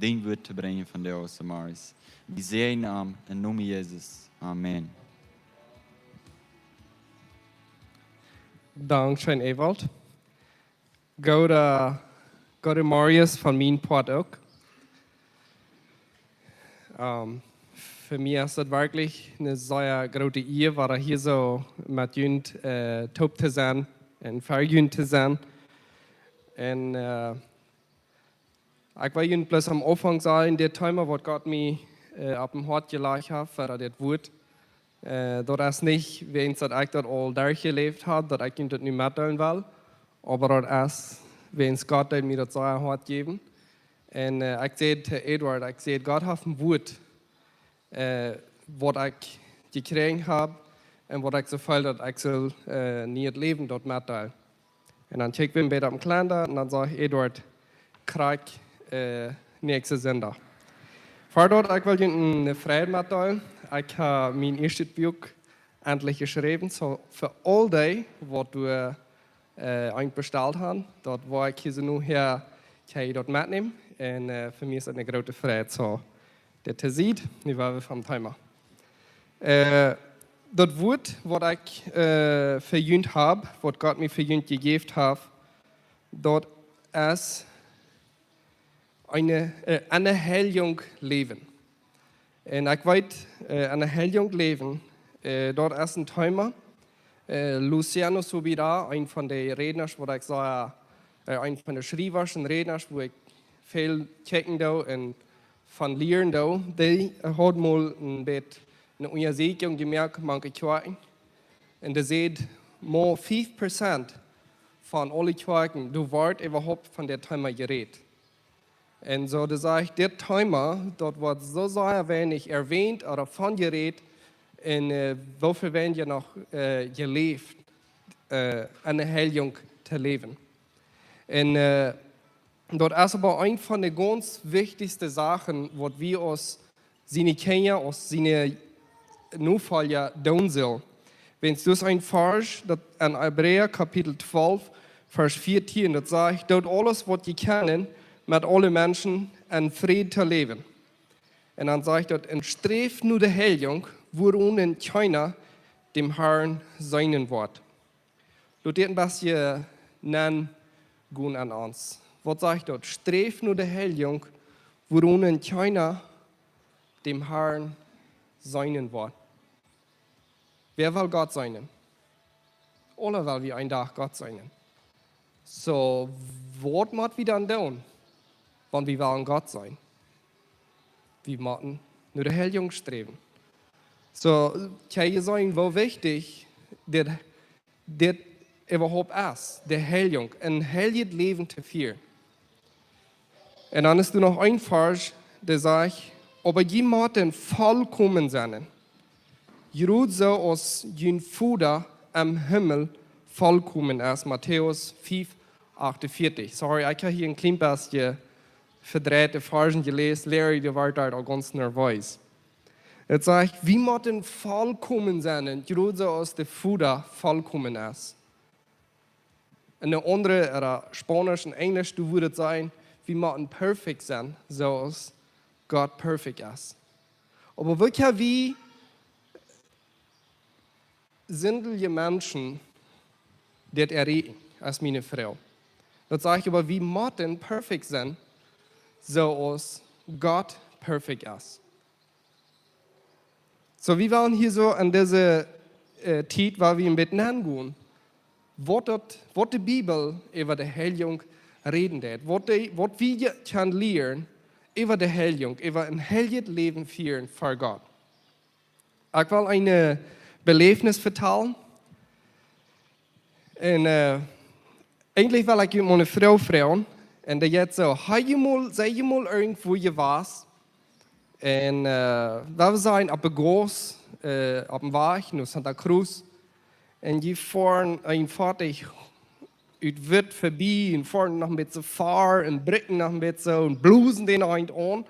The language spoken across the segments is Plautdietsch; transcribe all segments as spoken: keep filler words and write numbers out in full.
dien Wuat to brinjen von de Ostermaris. Wie säajnen am em Nomen Jesus. Amen. Dankscheen, Ewald. Gooden, gooden Morjen von mien Poat uk. Ähm, fa mie es daut werkjlich eene sea groote Ea, wada hia soo met junt, äh, toop to sennen un ver junt to sennen. Un, äh, ekj well junt bloos aum Aunfank sajen, dit Thema, waut Gott mie, äh, opp daut Hoat jelajcht haft, fa dit Wuat, äh, daut es nich wäajens daut ekj daut aul derchjeläft hab, daut ekj junt daut nu metdeelen well, oba daut es wäajens Gott deed mie daut sea hoat jäwen. Un, äh, ekj säd to Edward, ekj säd, Gott haft een Wuat, äh, waut ekj jekjräajen hab un waut ekj soo feel daut ekj saul, äh, nu daut Läwen daut metdeelen. Un dan kjikj wie een bät opp dän Kalenda un dan sajcht Edward, krakjt, äh, näakjsten Sindach. Ver daut, ekj well junt eene Freid metdeelen. Ekj hab mien ieeschtet Buak endlich jeschräwen. Soo, fa aul dee, waut doa, äh, eent bestalt haben, daut woa ekj hia soo nu häa, kjenn jie daut metnämen. Un, äh, fa mie es daut eene groote Freid. Soo, dit es et, nu woa wie vom Thema. Äh, daut Wuat, waut ekj, äh, fa junt hab, waut Gott mie fa junt jejäft haft, daut es een, äh, enne Heiljunk läwen. Un ekj weet, äh, enne Heiljunk läwen, äh, daut es een Thema. Äh, Luciano Subirá, een von de Rädnasch, waut ekj saj, äh, een von de Schriewers un Rädnasch, wua ekj väl kjikjen doo un von lieren doo, dee haud mol een bät eene Unjasieekjunk jemoakt mank de Kjoakjen. Un dee säd, mau fief Prozent von aule Kjoakjen, doa woat äwahaupt von dit Thema jerät. Un soo, dee sajcht, dit Thema, daut woat soo sea weinich erwähnt ooda von jerät, un, äh, woo väl weinja noch, äh, jeläft, äh, enne Heiljunk to läwen. Un, äh, daut es oba eent von de gaunz wichtichste Sachen, waut wie aus siene Kjinja, aus siene Nofolja doonen sellen. Wiels doa es een Varsch, daut en Hebräa Kapitel twalf, Varsch vieetieen, daut sajcht, doot aules, waut jie kjennen, met aule Menschen en Fräd to läwen. Un dan sajcht daut, un sträft no de Heiljunk, wuaronen kjeena dän Harn seenen woat. Lot dit een bät nengonen aun ons. Waut sajcht daut? Sträft no de Heiljunk, wuaronen kjeena dän Harn seenen woat. Wäa well Gott seenen? Aule well wie een Dach Gott seenen. Soo, waut mott wie dan doonen, wan wie wellen Gott seenen? Wie motten no de Heiljunk sträwen. Soo, kjenn jie seenen, woo wichtich dit, dit äwahaupt es, de Heiljunk, een heiljet Läwen to fieren. Un dan es doa noch een Varsch, dee sajcht, oba jie motten volkomen sennen, jrod soo aus jun Voda em Himmel volkomen es, Matäus fief achtunvieetich. Sorry, ekj hab hia een kjlien bät vedreide Varschen jeläst, Larry, dee woat doa aul gaunz nerwees. Et sajcht, wie motten volkomen sennen, jrod soo aus de Voda volkomen es. En de aundre, ooda Spaunisch un Enjlisch, doa wudd et sennen, wie motten perfekt sennen, soo aus Gott perfekt es. Oba woo kjenn wie sindelje Menschen dit erreichen, es miene Froag. Daut sajcht, oba wie motten perfekt sennen, soo aus Gott perfekt es. Soo, wie wellen hia soo aun dise, äh, Tiet, wua wie een bät nengonen, waut daut, waut de Bibel äwa de Heiljunk räden deit, waut de, waut wie je kjennen lieren äwa de Heiljunk, äwa een heiljet Läwen fieren fa Gott. Ekj well een, äh, Beläwnis vetalen. Un, äh, eejentlich well ekj junt mol eene Froag froagen. Un dee jeit soo, ha jie mol, sie jie mol irjentwua jewast? Un, äh, lot wie sajen, opp de Gauss, äh, opp dän Wajch no Santa Cruz. Un jie foaren een Foatich ut Wut verbie un foaren noch een bät ver un bräakjen noch een bät un blosen dän eent aun.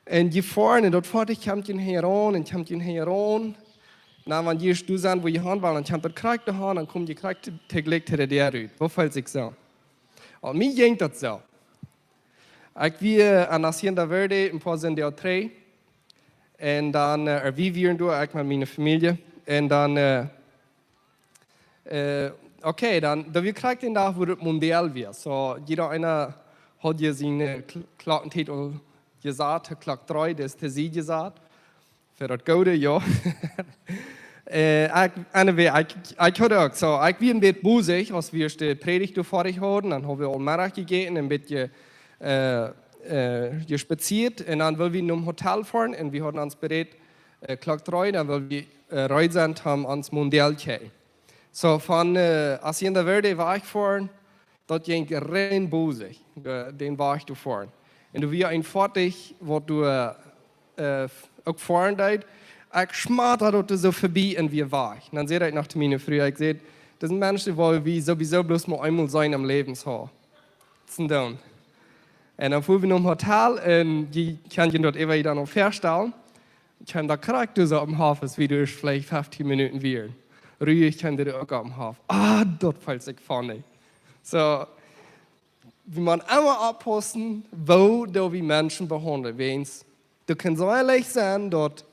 Un jie foaren un daut Foatich kjemt junt hinjaraun un kjemt junt hinjaraun. Na, wan jie doa sent, wua jie han wellen, dan kjemt daut krakjt doa han, dan kjemt jie krakjt to, to jlikj to de Däa rut. Woo feelt sikj soo? Aun mie jinkj daut soo. Ekj wia aun Hacienda Verde een poa Sindach trigj. Un dan, äh, wie wieren doa, ekj met miene Famielje. Un dan, äh, äh, okay, dan, dan wia krakjt dän Dach, wua daut Mundial wia. So, jieda eena haud je siene Kl-, Klocktiet aul jesat, Klock dree, daut es de Sied jesat. Fa daut Goode, jo. Äh, ekj, anyway, ekj, ekj haud uk, so, ekj wia een bät bosich, aus wie de Prädicht doa foadich hauden, dan haud wie aul Meddach jejäten, een bät, äh, äh, jespaziat, un dan wull wie nom Hotel foaren, un wie hauden ons berät, äh, Klock dree, dan wull wie, äh, reed sennen, om ons Mundial to kjikjen. So, von, äh, Hacienda Verde wajch foaren, daut jinkj rein bosich, de, dän Wajch to foaren. Un doa wia een Foatich, waut doa, äh, uk foaren deed. Ekj schmautad daut soo verbie un wia wajch. Un dan säd ekj noch to miene Fru, ekj säd: "Dit sent Menschen, waut wie sowieso bloos mau eemol seenen em Läwen, so. Waut sent dan?" Un dan fuaren wie nom Hotel un dee kjennen daut äwa dan uk faststalen. Kjeem daut krakjt soo oppem Hoff, aus wie doa veleicht feftieen Minuten wieren. Ruhig kjeem daut uk oppem Hoff. Ah, daut feelt sikj funny. So, wie motten emma oppaussen, woo daut wie Menschen behaundlen. Wäajens, daut kaun soo leicht sennen, daut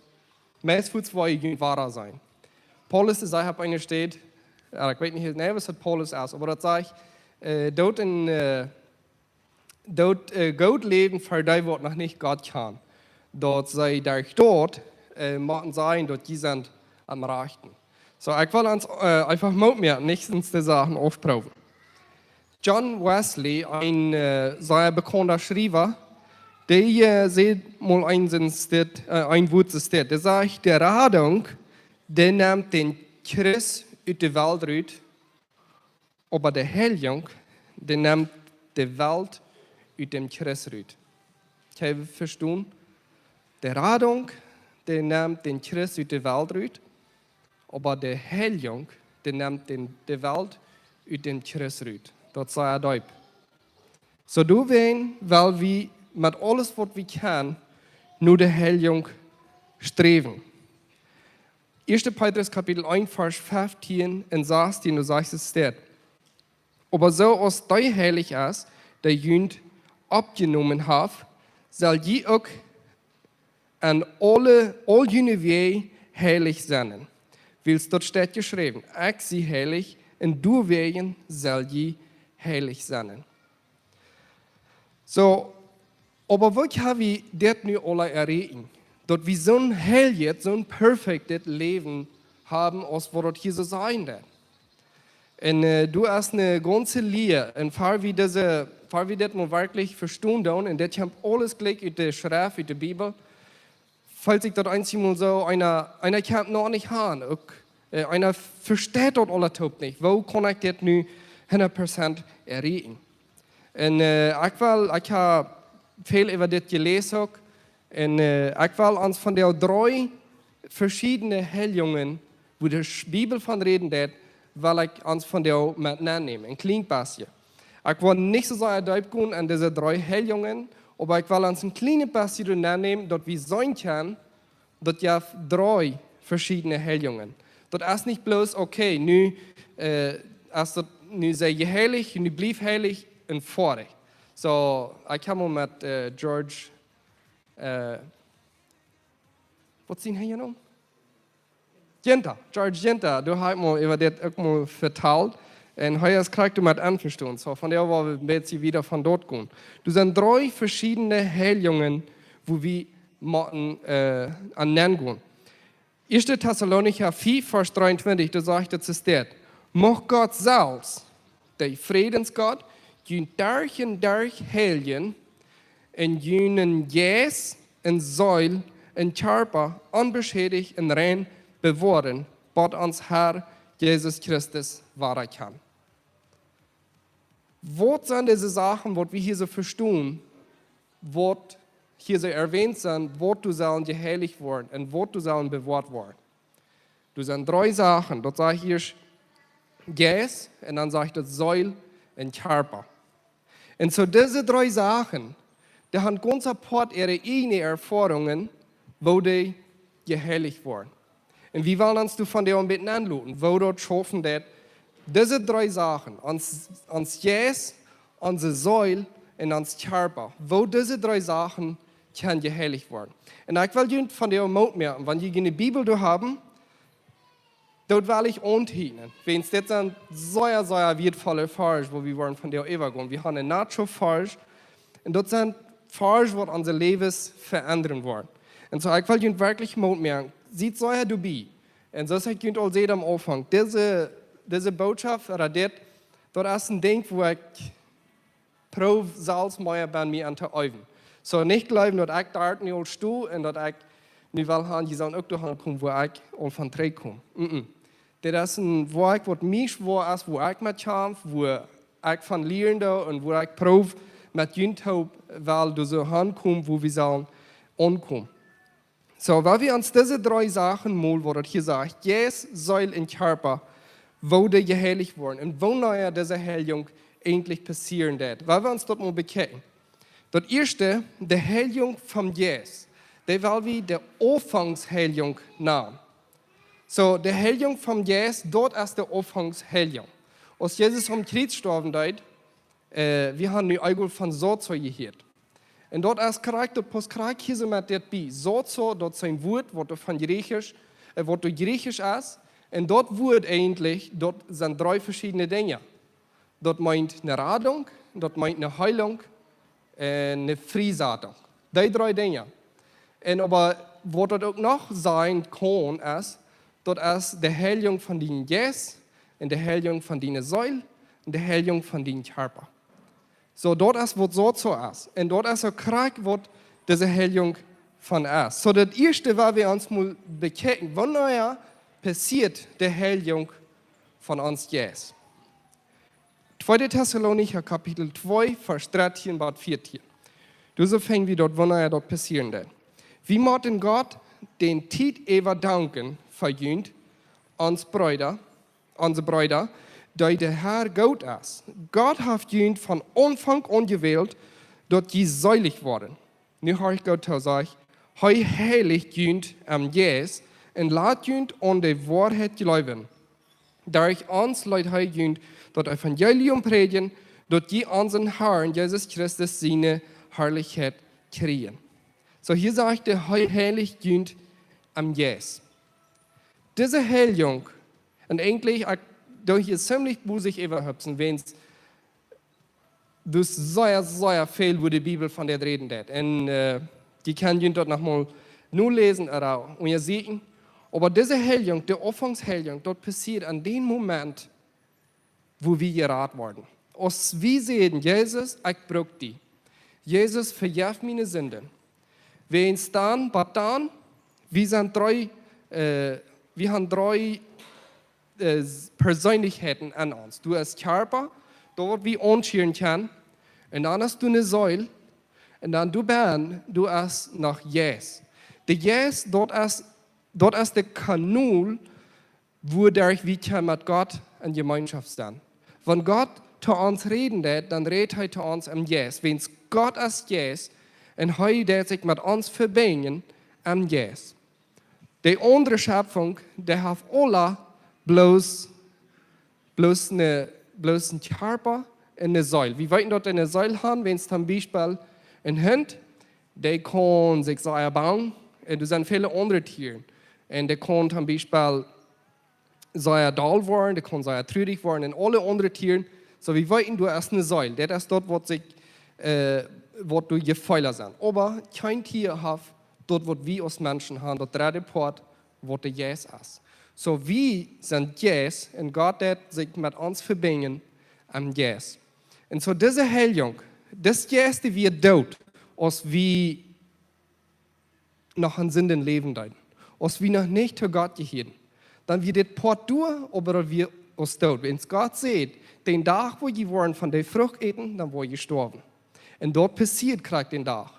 meist fuaz wua jie wada sennen. Paulus, dee säd opp eene Städ, jo, ekj weet nich, nä, waut daut Paulus es, oba daut sajcht, äh, doot een, äh, doot, äh, goot läwen fa dee, waut noch nich Gott kjanen. Daut see doaderch, äh, motten seenen, daut dee sent aum rajchten. So, ekj well ons, äh, eefach Moot moaken, nich soo de Sachen aufproowen. John Wesley, een, äh, sea bekaunda Schriewa, dee, äh, säd mol een Saz, äh, een Wuat, soo steit. Dee sajcht: "De Radunk, dee nemt dän Christ ut de Welt rut, oba de Heiljunk, dee nemt de Welt ut däm Christ rut." Jie vestonen? De Radunk, dee nemt dän Christ ut de Welt rut, oba de Heiljunk, dee nemt dän, de Welt ut däm Christ rut. Daut es sea deep. So, doawäajen well wie met aules, waut wie kjennen, no de Heiljunk sträwen. Ieeschte Petrus Kapitel eent, Varsch feftieen un sastieen, doa sajcht et, steit: "Oba soo aus dee heilich es, dee junt oppjenomen haft, sell jie uk en aule, aul june Wäaj heilich sennen. Wiels daut steit jeschräwen: Ekj sie heilich, un doawäajen sell jie heilich sennen." So, oba woo ha wie dit nu aula erreicht? Daut wie soon heiljet, soon perfektet Läwen haben, aus waut daut hia soo sajen deit. Un, äh, du hast eene gaunze Lia. Un ver wie dise, ver wie dit mau werkjlich vestonen doonen, un dit kjemt aules jlikj ut de Schreft, ut de Bibel, feelt sikj daut eensjemol soo, eena, eena kjemt noch nich aun. Uk, äh, eena vesteit daut aula toop nich. Woo kaun ekj dit nu hundat Prozent erreichen? Un, äh, ekj well, ekj hab väl äwa dit jeläst uk. Un, äh, ekj well ons von de dree veschiedne Heiljungen, wua de Sch-, Bibel von räden deit, well ekj ons von de met nennämen. Een kjlien bät. Ekj well nich soo sea deep gonen aun dise dree Heiljungen, oba ekj well ons een kjlien bät doa nennämen, daut wie seenen kjennen, daut jeft dree veschiedne Heiljungen. Daut es nich bloos, okay, nu, äh, es daut, nu sie jie heilich, nu bliew heilich un foadich. So, ekj hab mol met, äh, George, äh, waut es sien Nomen? Ginter, George Ginter, dee haft mol äwa dit uk mol vetalt. Un hee es krakjt doamet envestonen. So, von doa woa wie een bät wieda von doa gonen. Doa sent dree veschiedne Heiljungen, wua wie motten, äh, aun nenn gonen. Ieeschte Tessalonicha fiew, Varsch dreeuntwintich, doa sajcht et, soo steit: "Mucht Gott selfst, de Frädensgott, junt derch un derch heiljen, un junen Jeist un Seel un Kjarpa onbeschädicht un rein bewoaren, bat ons Herr Jesus Christus wada kjemt." Waut sent dise Sachen, waut wie hia soo vestonen, waut hia soo erwähnt sent, waut doa sellen jeheilicht woaren un waut doa sellen bewoat woaren? Doa sent dree Sachen. Daut sajcht hia Jeist un dan sajcht et Seel un Kjarpa. Un so dise dree Sachen, dee haben gaunz apoat äare ieejne Erfoarungen, woo dee jeheilicht woaren. Un wie wellen ons doavon een bät enloten, woo daut schaufen deit, dise dree Sachen, ons, ons Jeist, onse Seel un ons Kjarpa. Woo dise dree Sachen kjennen jeheilicht woaren. Un ekj well junt vondoag Moot moaken, wan jie june Bibel doa haben, daut well ekj auntieden. Wiels dit sent sea, sea wieetvolle Varsch, woo wie woaren vondoag äwagonen. Wie haben een Nacho-Varsch. Un daut sent Varsch, waut onse Läwes veendren woaren. Un soo, ekj well junt werkjlich Moot moaken. Siet sea doabie. Un soo aus ekj junt aul säd aum Aunfank, dise, dise Bootschoft, ooda dit, daut es een Dinkj, woo ekj proow selfst mea bie mie aun to äwen. Soo, nich jleewen, daut ekj doa nu aul sto un daut ekj nu well han, jie sellen uk doa han komen, woo ekj aul von trigjkom. Mm-mm. Dit es een Woakj, waut mie schwoa es, woo ekj met kjamf, woo ekj von lieren doo un woo ekj proow met junt toop well doa soo hankomen, woo wie sellen aunkomen. Soo, wan wie ons dise dree Sachen mol, waut daut hia sajcht, Jeist, Seel un Kjarpa, woo dee jeheilicht woaren un wanea dise Heiljunk eejentlich passieren deit, wan wie ons daut mol bekjikjen. Daut ieeschte, de Heiljunk vom Jeist, dee well wie de Aunfangsheilichung nanen. Soo, de Heiljunk vom Jeist, daut es de Aunfangsheilichung. Aus Jesus aum Kjriez stoawen deed, äh, wie haben nu eejentlich von Sozo jehieet. Un daut es krakjt, daut pausst krakjt hia soo met dit bie. Sozo, daut es een Wuat, waut doa von Jriechisch, äh, waut doa Jriechisch es. Un daut Wuat eejentlich, daut sent dree veschiedne Dinja. Daut meent eene Radunk, daut meent eene Heilunk un eene Friesatunk. Dee dree Dinja. Un oba waut daut uk noch sennen kaun, es, daut es de Heiljunk von dien Jeist un de Heiljunk von diene Seel un de Heiljunk von dien Kjarpa. Soo, daut es waut Sozo es. Un daut es uk krakjt waut dise Heiljunk von es. Soo, daut ieeschte, wan wie ons mol bekjikjen, wanea passieet de Heiljunk von ons Jeist? Tweede Tessalonicha Kapitel twee, Varsch dartieen bat vieetieen. Doa soo finj wie daut, wanea daut passieren deit. Wie motten Gott de Tiet äwa danken fa junt, ons Breeda, onse Breeda, dee de Herr goot es. Gott haft junt von Aunfank aun jewält, daut jie seelich woaren. Nu horcht Gott too, sajcht: Hee heilicht junt em Jeist un lat junt aun de Woarheit jleewen. Derch ons leet hee junt daut Evangelium prädjen, daut jie onsen Herrn Jesus Christus siene Harlichkjeit kjrieen. Soo, hia sajcht hee, hee heilicht junt em Jeist. Dise Heiljunk, un eejentlich, ekj doo hia ziemlich busich äwahopsen, wiels doa sea, sea väl, woo de Bibel von dit räden deit. Un, äh, jie kjennen junt daut noch mol noläsen ooda unjasieekjen. Oba dise Heiljunk, de Aunfangsheilichung, daut passieet aun dän Moment, woo wie jerat woaren. Aus wie säden: Jesus, ekj bruck die. Jesus, vejeff miene Sinden. Wiels dan, bat dan, wie sent dree, äh, wie haben dree äh, Perseenlichkjeiten aun ons. Doa es Kjarpa, daut waut wie aunschieren kjennen. Un dan es doa eene Seel. Un dan doa benn, doa es noch Jeist. De Jeist, daut es, daut es de Kanol, wuaderch wie kjennen met Gott en Jemeenschoft sennen. Wan Gott to ons räden deit, dan rät hee to ons em Jeist. Wiels Gott es Jeist un hee deit sikj met ons vebinjen em Jeist. De aundre Schepfunk, dee haft aula bloos, bloos een, bloos een Kjarpa un eene Seel. Wie weeten daut dee eene Seel haben, wan toom Biespel een Hunt, dee kaun sikj sea bangen, un doa sent väle aundre Tieren. Un dee kaun toom Biespel sea doll woaren, dee kaun sea trurich woaren un aule aundre Tieren. Soo, wie weeten, doa es eene Seel. Daut es daut, waut sikj, äh, waut doa Jefeele sent. Oba kjeen Tia haft daut, waut wie aus Menschen haben, daut dredde Poat, waut de Jeist es. Soo, wie sent Jeist un Gott deit sikj met ons vebinjen em Jeist. Un soo, dise Heiljunk, dis Jeist, dee wia doot, aus wie noch en Sinden läwen deeden, aus wie noch nich to Gott jehieeden, dan wia dit Poat doa, oba daut wia aus doot. Wiels Gott säd: Dän Dach, woo jie woaren von de Frucht äten, dan woa jie stoawen. Un daut passieed krakjt dän Dach.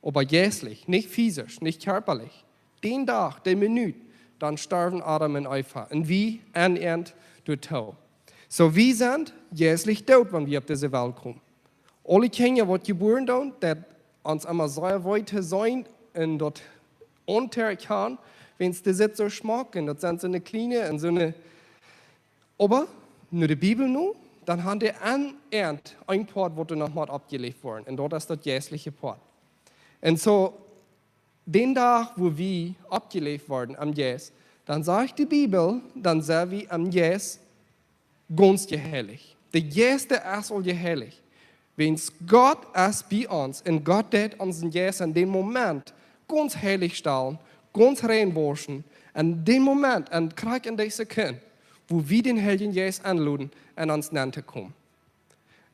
Oba jeistlich, nich fisisch, nich kjarpalich. Dän Dach, de Minut, dan storwen Adam un Eva. Un wie en an doatoo. Soo, wie sent jeistlich doot, wan wie opp dise Welt komen. Aule Kjinja, waut jebuaren doonen, daut ons emma sea wee to sennen un daut auntoerkjanen, wiels dee sitt soo schmock un daut sent soone kjliene un soone, oba no de Bibel no, dan haben dee aun Enj een Poat, waut doa noch mott aufjeläft woaren. Un daut es daut jeistliche Poat. Un soo, dän Dach, wua wie aufjeläft woaren aum Jeist, dan sajcht de Bibel, dan sent wie aum Jeist gaunz jeheilicht. De Jeist es aul jeheilicht. Wiels Gott es bie ons un Gott deit onsen Jeist en dän Moment gaunz heilich stalen, gaunz rein wauschen, en dän Moment, en krakjt en dise Sekund, wua wie dän Heiljen Jeist enloden un ons nenn to komen.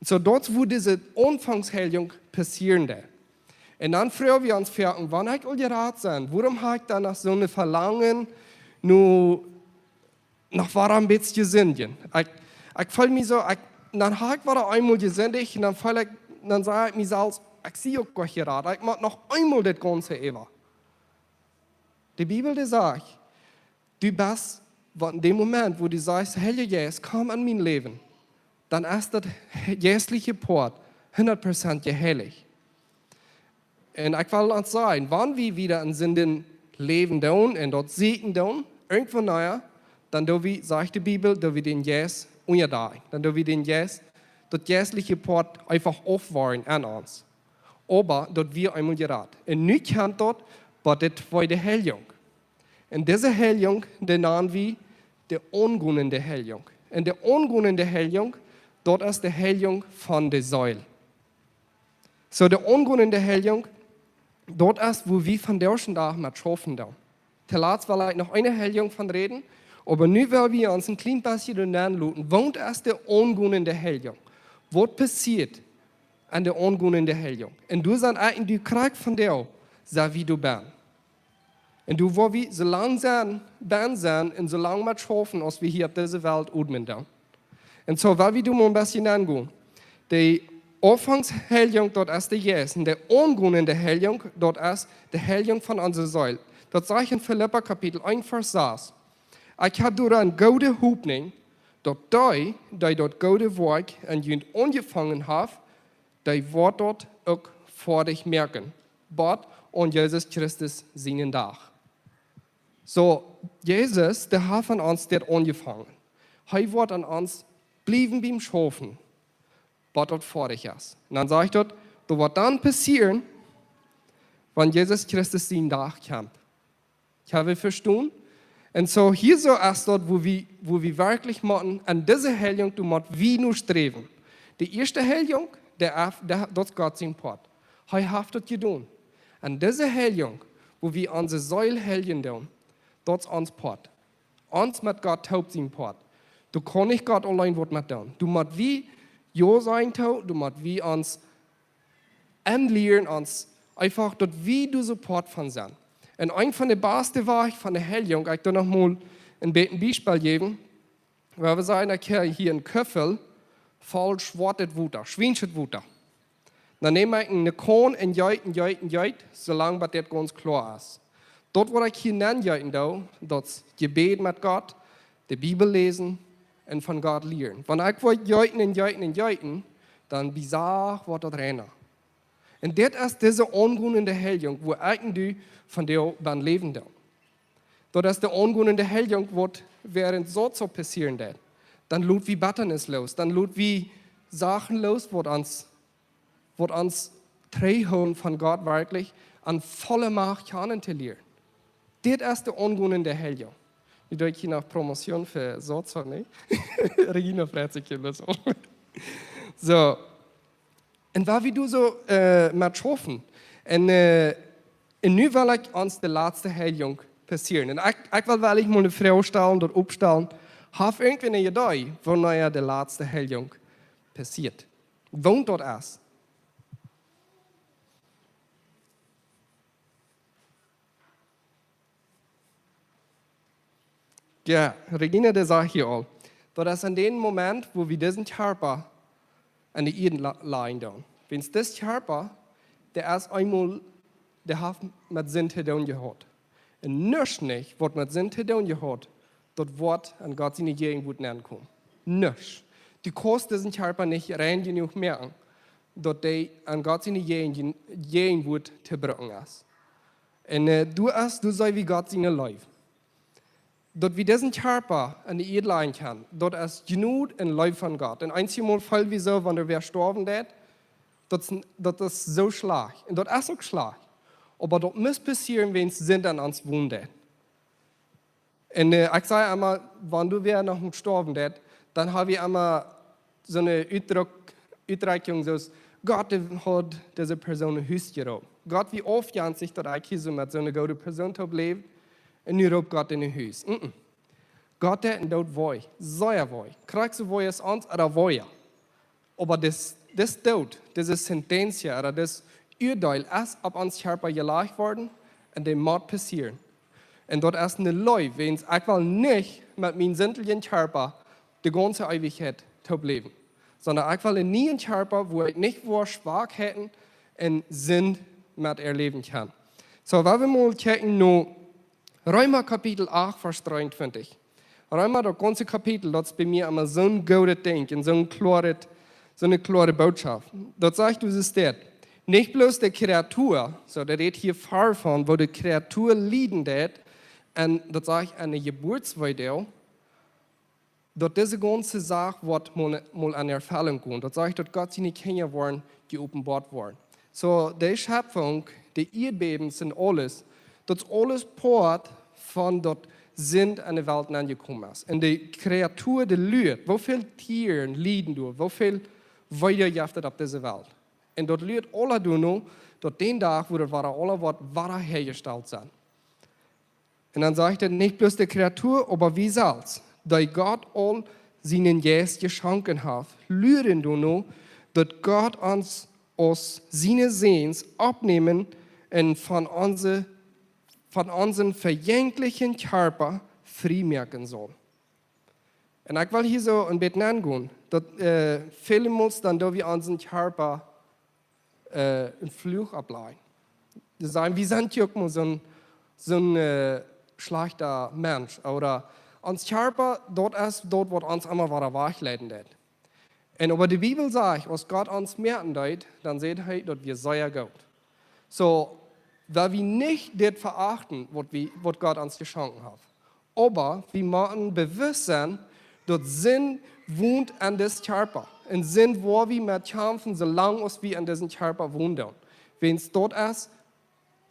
Soo daut es, wua dise Aunfangsheiligung passieren deed. Un dan froag wie ons foaken, wan ekj aul jerat sie, wuarom hab ekj dan noch soon Velangen, nu noch wada een bät to sindjen? Ekj, ekj feel mie soo, ekj, dan hab ekj wada eemol jesindicht un dan feel ekj, dan saj ekj mie selfst, ekj sie uk goa jerat, ekj mott noch eemol dit gaunze äwa. De Bibel, dee sajcht, du best, wan en dän Moment, wua du sajchst, Heilja Jeist, komm en mien Läwen, dan es daut jeistliche Poat hundat Prozent jeheilicht. Un ekj well ons sajen, wan wie wada en Sinden läwen doonen un daut sieekjen doonen, irjentwanea, dan doo wie, sajcht de Bibel, doo wie dän Jeist unjadakjen. Dan doo wie dän Jeist, daut jeistliche Poat eefach aufwoaren aun ons. Oba daut wia eemol jerat. Un nu kjemt daut bie de tweede Heiligung. Un dise Heiligung, dee nanen wie de aungonende Heiligung. Un de aungonende Heiligung, daut es de Heiligung von de Seel. Soo, de aungonende Heiligung, daut es, wua wie vondoag dän Dach met schaufen doonen. Toolatst well ekj noch eene Heiligung von räden, oba nu well wie ons een kjlien bät doa nenn loten, waut es de aungonende Heiligung? Waut passieet aun de aungonende Heiligung? Un du sajchst eejentlich, du kjrichst vondoag, soo aus du best. Un du woascht wie soo lang sennen, bie sennen un soo lang met schaufen, aus wie hia opp dise Welt oamen doonen. Un soo, well wie doa mol een bät aungonen. De Aunfangsheiligung, daut es de Jeist. Un de aungonende Heiligung, daut es de Heiligung von onse Seel. Daut sajcht en Filippa Kapitel eent, Varsch sas: Ekj hab doaromm goode Hopninj, daut dee, dee daut goode Woakj en junt aunjefongen haft, dee woat daut uk foadich moaken, bat aun Jesus Christus sienen Dach. Soo, Jesus, dee haft aun ons dit aunjefongen. Hee woat aun ons bliewen biem schaufen, bat daut foadich es. Un dan sajcht daut, daut woat dan passieren, wan Jesus Christus sien Dach kjemt. Hab jie vestonen? Un soo hia soo es daut, wua wie, wua wie werkjlich motten, aun dise Heiligung, doa mott wie no sträwen. De ieeschte Heiligung, dee, dee, daut es Gott sien Poat. Hee haft daut jedonen. Aun dise Heiligung, wua wie onse Seel heiljen doonen, daut es ons Poat. Ons met Gott toop sien Poat. Doa kaun nich Gott auleen waut met doonen. Doa mott wie jo sajen to, doa mott wie ons enlieren ons eefach, daut wie doa soo Poat von sent. Un eent von de baste Wäaj von de Heiligung, ekj doo noch mol een bät een Biespel jäwen, wua wie sajen, ekj hab hia een Kuffel voll schwoatet Wota, schwienschet Wota. Dan nemm ekj eene Kaun un jeet un jeet un jeet, soo lang bat dit gaunz kloa es. Daut, waut ekj hia nenn jeeten doo, daut es Jebäd met Gott, de Bibel läsen un von Gott lieren. Wan ekj woa jeeten un jeeten un jeeten, dan bie Sach woat daut reina. Un dit es dise aungonende Heiligung, wua ekj un du vondoag bie läwen doonen. Daut es de aungonende Heiligung, waut wäarent soo soo passieren deit. Dan lot wie Bettanis loos, dan lot wie Sachen loos, waut ons, waut ons trigjhoolen von Gott werkjlich aun volle Macht kjanen to lieren. Dit es de aungonende Heiligung. Nu doo ekj hia noch Promotion fa Sozo, nä? Regina freit sikj hia bloos opp. Soo. Un wua wie doa soo, äh, met schaufen. Un, äh, un nu well ekj ons de latste Heiligung passieren. Un ekj, ekj well werkjlich mol eene Froag stalen, daut oppstalen. Haft irjentwäa eene Idee, wanea de latste Heiligung passieet? Wanea daut es? Jo, Regina, dee säd hia aul, daut es en dän Moment, wua wie disen Kjarpa aun de Ieed la-, lajen doonen. Wiels dis Kjarpa, dee es eemol, dee haft met Sind to doonen jehaut. Un nuscht nich, waut met Sind to doonen jehaut, daut woat aun Gott siene Jäajenwuat nenkomen. Nuscht. Du kaust disen Kjarpa nich rein jenuach moaken, daut dee aun Gott siene Jäajen-, Jäajenwuat to brucken es. Un, äh, du es, du seist wie Gott siene Leew. daut wie disen Kjarpa aun de Ieed lajen kjennen, daut es Jnod un Leew von Gott. Un eenjemol feel wie soo, wan doa wäa stoawen deit, daut es, daut es soo schlajcht. Un daut es uk schlajcht. Oba daut mott passieren, wan Sind aun ons wonen deit. Un äh, ekj saj emma, wan doa wäa noch mott stoawen deit, dan ha wie emma soone Utdruck, Utdruckjunk soo aus: Gott, dee haud dise Persoon no Hus jeroopt. Gott, woo aufjenstich, daut ekj hia soo met soone goode Persoon toop läw, un nu roopt Gott dee no Hus. Mm-mm. Gott deit dän Doot wee, sea wee. Krakjt soo wee aus ons, ooda wee. Oba dis, dis Doot, dise Sentencia, ooda dis Uadeel es opp ons Kjarpa jelajcht worden un dee mott passieren. Un daut es eene Leew, wiels ekj well nich met mienen sintlichen Kjarpa de gaunze Eewichkjeit toop läwen, sonda ekj well eenen nieen Kjarpa, wua ekj nich woa Schwakheiten un Sind met erläwen kaun. Soo, wan wie mol kjikjen no Reema Kapitel acht, Varsch dreeuntwintich. Reema, daut gaunze Kapitel, daut es bie mie emma soon goodet Dinkj un soon kloaret, soone kloare Bootschoft. Daut sajcht, du siehst daut. Nich bloos de Kreatua, soo, daut rät hia ver von, woo de Kreatua lieden deit, un daut sajcht aun de Jeburtswee, daut dise gaunze Sach woat mol, mol aun Erfellunk gonen. Daut sajcht, daut Gott siene Kjinja woaren, dee openboat woaren. Soo, de Schepfunk, de Ieedbäwens un aules, daut es aules Poat von daut Sind aun de Welt aunjekomen es. Un de Kreatua, dee luat, woo väl Tieren lieden doa, woo väl Wee jeft et opp dise Welt. Un daut luat aula doano, daut dän Dach, wua daut wada aula woat wada häajestalt sennen. Un dan sajcht et, nich bloos de Kreatua, oba wie selfst, dee Gott aul sienen Jeist jeschonken haft, luaren doano, daut Gott ons aus siene Säns oppnämen un von onse, von onsen vejänkjlichen Kjarpa frie moaken saul. Un ekj well hia soo een bät aungonen, daut äh, väle Mol dan, daut wie onsen Kjarpa äh, een Fluch oppläajen. Dee sajen, wie sent jo uk mau soon, soon äh, schlajchta Mensch. Ooda ons Kjarpa, daut es daut, waut ons emma wada wajchleiden deit. Un oba de Bibel sajcht, aus Gott ons moaken deed, dan säd hee, daut wia sea goot. Soo, daut wie nich dit veachten, waut, wie, waut Gott ons jeschonken haft. Oba wie motten bewusst sennen, daut Sind wont aun disen Kjarpa. Un Sind woa wie met kjamfen, soo lang aus wie aun disen Kjarpa wonen doonen. Wiels daut es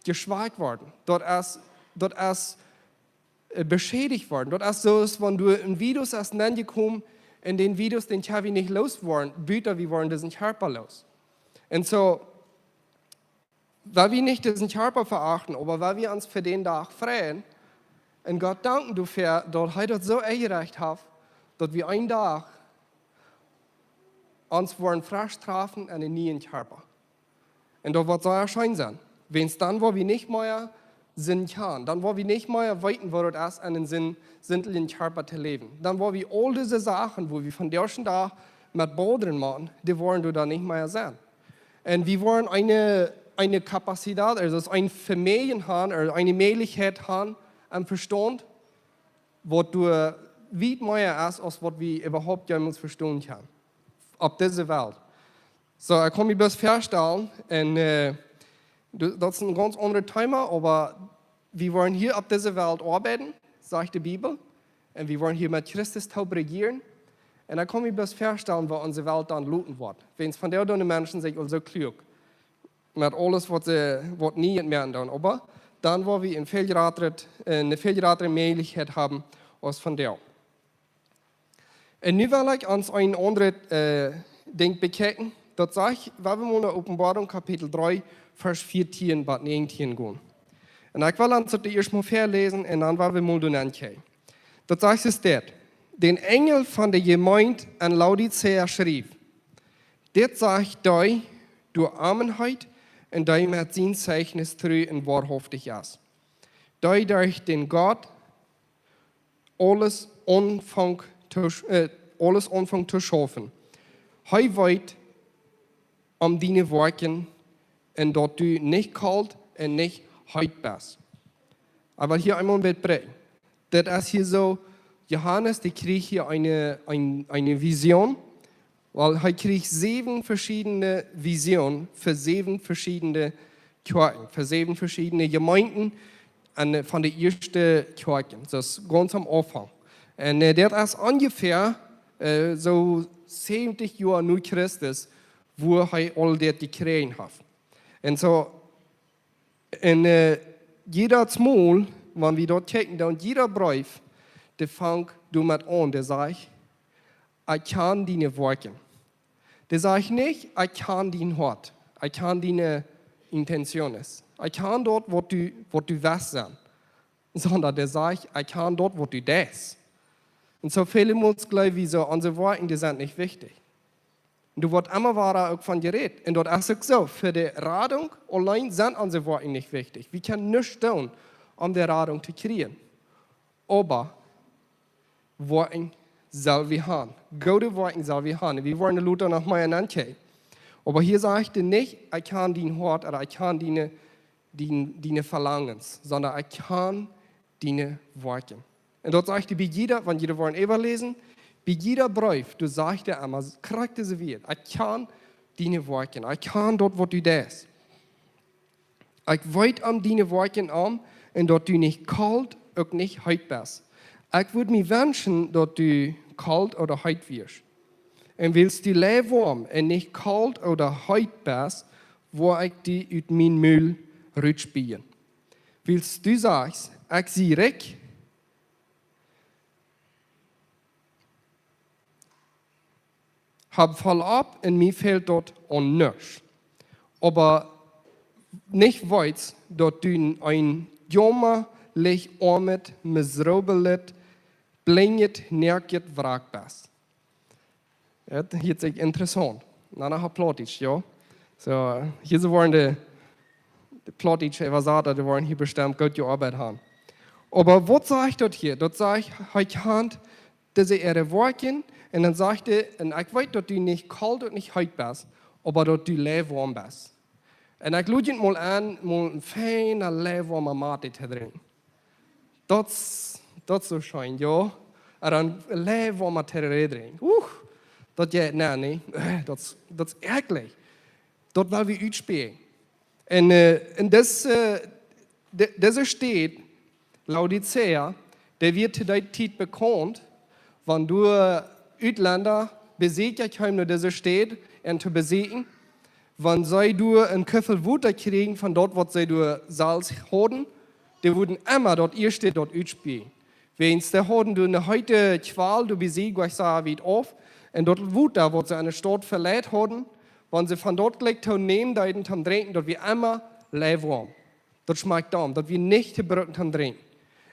jeschwakt worden. Daut es, daut es äh, beschädicht worden. Daut es soo aus wan doa een Virus es aunjekomen un dän Virus, dän kjenn wie nich looswoaren, buta wie woaren disen Kjarpa loos. Un soo, wan wie nich disen Kjarpa veachten, oba wan wie ons fa dän Dach freien un Gott danken doafäa, daut hee daut soo enjerecht haft, daut wie eenen Dach ons woaren fresch trafen en eenen nieen Kjarpa. Un daut woat sea scheen sennen. Wiels dan woa wie nich mea Sind haben. Dan woa wie nich mea weeten, woo daut es, en eenen Sind, sintlichen Kjarpa to läwen. Dan woa wie aul dise Sachen, wua wie vondoag dän Dach met bodren motten, dee woaren doa dan nich mea sennen. Un wie woaren eene, eene Kapazitat, aulsoo eene Vemäajlichkjeit haben, ooda eene Mäajlichkjeit haben, aum Vestaunt, waut doa wiet mea es, aus waut wie äwahaupt jemols vestonen kjennen. Opp dise Welt. Soo, ekj kaun mie bloos väastalen, un äh, du- daut es een gaunz aundret Thema, oba wie woaren hia opp dise Welt oabeiden, sajcht de Bibel. Un wie woaren hia met Christus toop rejieren. Un ekj kaun mie bloos väastalen, woo onse Welt dan loten woat. Wiels vondoag doonen de Menschen sikj aul soo kluak met aules, waut see, waut nich moaken doonen. Oba dan woa wie eene väl jratre, äh, eene väl jratre Mäajlichkjeit haben aus vondoag. Un nu well ekj ons een aundret äh, Dinkj bekjikjen. Daut sajcht, wan wie mol no Openboarunk Kapitel dree, Varsch vieetieen bat näajentieen gonen. Un ekj well ons daut ieescht mol väaläsen un dan woa wie mol doa nenn kjikjen. Daut sajcht es dit: Dän Enjel von de Jemeent en Laodicea schrift: Dit sajcht dee, dee amen heet un dee met sien Zeichnis tru un woarhauftich es, dee derch dän Gott aules aunfunk to, äh, aules aunfunk to schaufen. Hee weet om diene Woakjen un daut du nich kolt un nich heet best. Oba hia eemol een bät bräakjen. Daut es hia soo, Johanes, dee kjrieech hia eene, een, eene Vision, wiels hee kjrieech säwen veschiedne Visionen fa säwen veschiedne Kjoakjen, fa säwen veschiedne Jemeenten, En, äh, von de ieeschte Kjoakjen, daut es gaunz aum Aunfank. Un, äh, daut es onjefäa, äh, soo säwentich Joa no Christus, wua hee aul daut jekjräajen haft. Un soo, un, äh, jiedet Mol, wan wie doa kjikjen, dan jieda Breef, dee fangt doamet aun, dee sajcht: "Ekj kjan diene Woakjen." Dee sajcht nich: "Ekj kjan dien Hoat, ekj kjan diene Intentionen, ekj kjan daut, waut du, waut du west sennen." Sonda dee sajcht: "Ekj kjan daut, waut du deist." Un soo väle Mol jleew wie soo, onse Woakjen, dee sent nich wichtich. Un doa woat emma wada uk von jerät. Un daut es uk soo. Fa de Radunk auleen sent onse Woakjen nich wichtich. Wie kjennen nuscht doonen, om de Radunk to kjrieen. Oba Woakjen sell wie han. Goode Woakjen sell wie han. Wie woaren lota noch mea ankjikjen. Oba hia sajcht hee nich: "Ekj kjan dien Hoat ooda ekj kjan diene, dien, diene Velangens", sonda: "Ekj kjan diene Woakjen." Un daut sajcht hee bie jieda, wan jie woaren äwaläsen, bie jieda Breef, doa sajcht hee emma, krakjt dise Wieed: "Ekj kjan diene Woakjen, ekj kjan daut, waut du deist. Ekj weet om diene Woakjen om, un daut du nich kolt, uk nich heet best. Ekj wudd mie wenschen, daut du kolt ooda heet wieescht. Un wiels du luikwoam un nich kolt ooda heet best, woa ekj die ut mien Mul rutspieen. Wiels du sajchst: Ekj sie rikj, hab voll opp un mie fält daut aun nuscht. Oba nich weetst, daut du een jaumrlichet, oamet, miserebelet, blinjet, noakjet Wrack best." Daut hieet sikj interessaunt. Na, na, Plautdietsch, jo. Soo, hia soo woaren de, de Plautdietsche Äwasata, dee woaren hia bestemmt goot jeoabeit haben. Oba waut sajcht daut hia? Daut sajcht, hee kjant dise äare Woakjen, un dan sajcht hee: "Un ekj weet, daut du nich kolt un nich heet best, oba daut du luikwoam best." Un ekj lod junt mol aun, mol een fiena luikwoama Mate to drinkjen. Daut, daut es soo scheen, jo. Un dan luikwoama Tereré drinkjen. Uch, daut jeit, nä, nä. Daut, daut es ekjlich. Daut well wie utspieen. Un, äh, en dise, äh, de-, dise Staut, Laodicea, dee wia to dee Tiet bekaunt, wan doa Utlenda, Besieekja kjeemen no dise Staut, om to besieekjen, wan see doa een Kuffel Wota kjrieejen von daut, waut see doa selfst hauden, dee wudden emma daut ieeschte daut utspieen. Wiels dee hauden doa eene heete Kjwal, doa bie sikj, wua ekj säd, wiet auf. Un daut Wota, waut see enne Staut veleicht hauden, wan see von daut jlikj to nämen deeden, toom drinkjen, daut wia emma luikwoam. Daut schmakjt dan, daut wia nich to brucken toom drinkjen.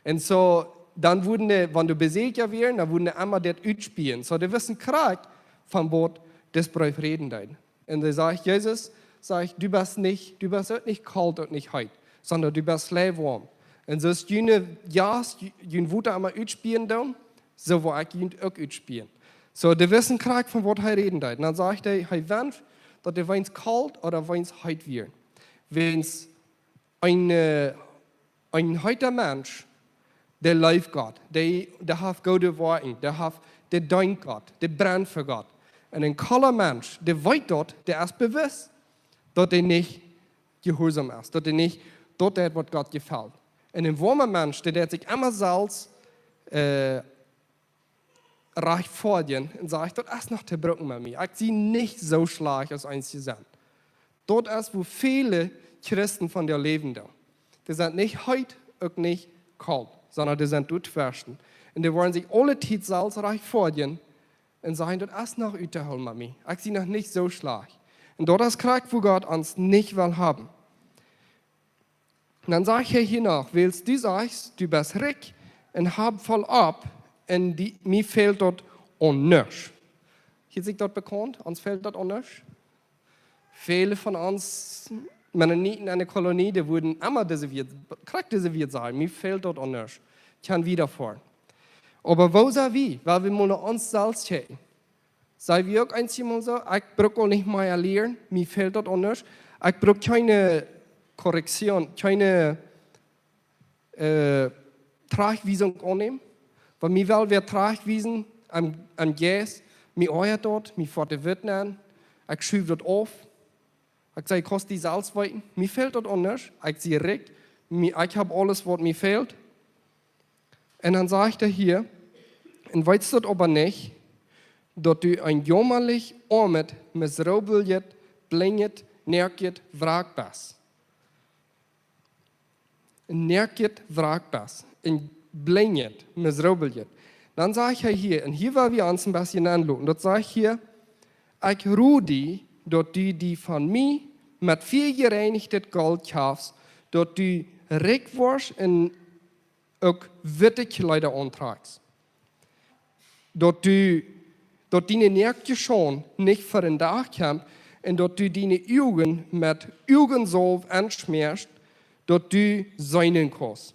Un soo, dan wudden dee, wan doa Besieekja wieren, dan wudden dee emma daut utspieen. Soo, dee wisten krakjt von waut dis Breef räden deed. Un dee sajcht, Jesus sajcht: "Du best nich, du best uk nich kolt un nich heet, sonda du best luikwoam. Un soo aus june Jast, ju-, jun Wota emma utspieen doonen, soo woa ekj junt uk utspieen." Soo, dee wisten krakjt von waut hee räden deed. Un dan sajcht hee, hee wenscht, daut dee weens kolt ooda weens heet wieren. Wiels een, äh, een heeta Mensch, dee leeft Gott, dee, dee haft goode Woakjen, dee haft, dee deent Gott, dee brennt fa Gott. Un een kola Mensch, dee weet daut, dee es bewusst, daut hee nich jehuarsom es, daut hee nich daut deit, waut Gott jefelt. Un een woama Mensch, dee deit sikj emma selfst, äh, rajchtfoadjen un sajcht: "Daut es noch to brucken met mie. Ekj sie nich soo schlajcht aus eenje sent." Daut es, wua väle Christen von doa läwen doonen. Dee sent nich heet, uk nich kolt, sonda dee sent doatweschen. Un dee woaren sikj aule Tiet selfst rajchtfoadjen un sajen: "Daut es noch uttohoolen met mie. Ekj sie noch nich soo schlajcht." Un daut es krakjt, wua Gott ons nich well haben. Un dan sajcht hee hia noch: "Wiels du sajchst, du best rikj un hast voll opp, un die, mie fält daut aun nuscht." Hieet sikj daut bekaunt? Ons fält daut aun nuscht? Väle von ons Mennoniten enne Kolonie, dee wudden emma dise Wieed, krakjt dise Wieed sajen: "Mie fält daut aun nuscht. Ekj kaun wieda foaren." Oba woo sent wie, wan wie mol no ons selfst kjikjen? Sent wie uk eenjemol soo: "Ekj bruk aul nich mea lieren, mie fält daut aun nuscht. Ekj bruk kjeene Korrektion, kjeene, äh, Trajchtwiesunk aunnämen. Wan mie well wäa trajchtwiesen aum, aum Jeist, mie oajat daut, mie foat de Wut aun, ekj schuw daut auf. Ekj saj: 'Kaust die selfst weeten, mie fält daut aun nuscht, ekj sie rikj, mie, ekj hab aules waut mie fält. Un dan sajcht hee hia: "Un weetst daut oba nich, daut du een jaumrlich, oamet, miserablet, blinjet, noakjet Wrack best?" Een noakjet Wrack best. Een blinjet, miserablet. Dan sajcht hee hia, un hia woa wie ons een bät aunloten. Daut sajcht hia: "Ekj rod die, daut du die von mie met fieajereinichtet Golt kjeefst, daut du rikj woascht un uk witte Kjleeda auntrakjst. Daut du, daut diene noakje Schaund nich ver dän Dach kjemt un daut du diene Uagen met Uagensaulw aunschmieescht, daut du seenen kaust.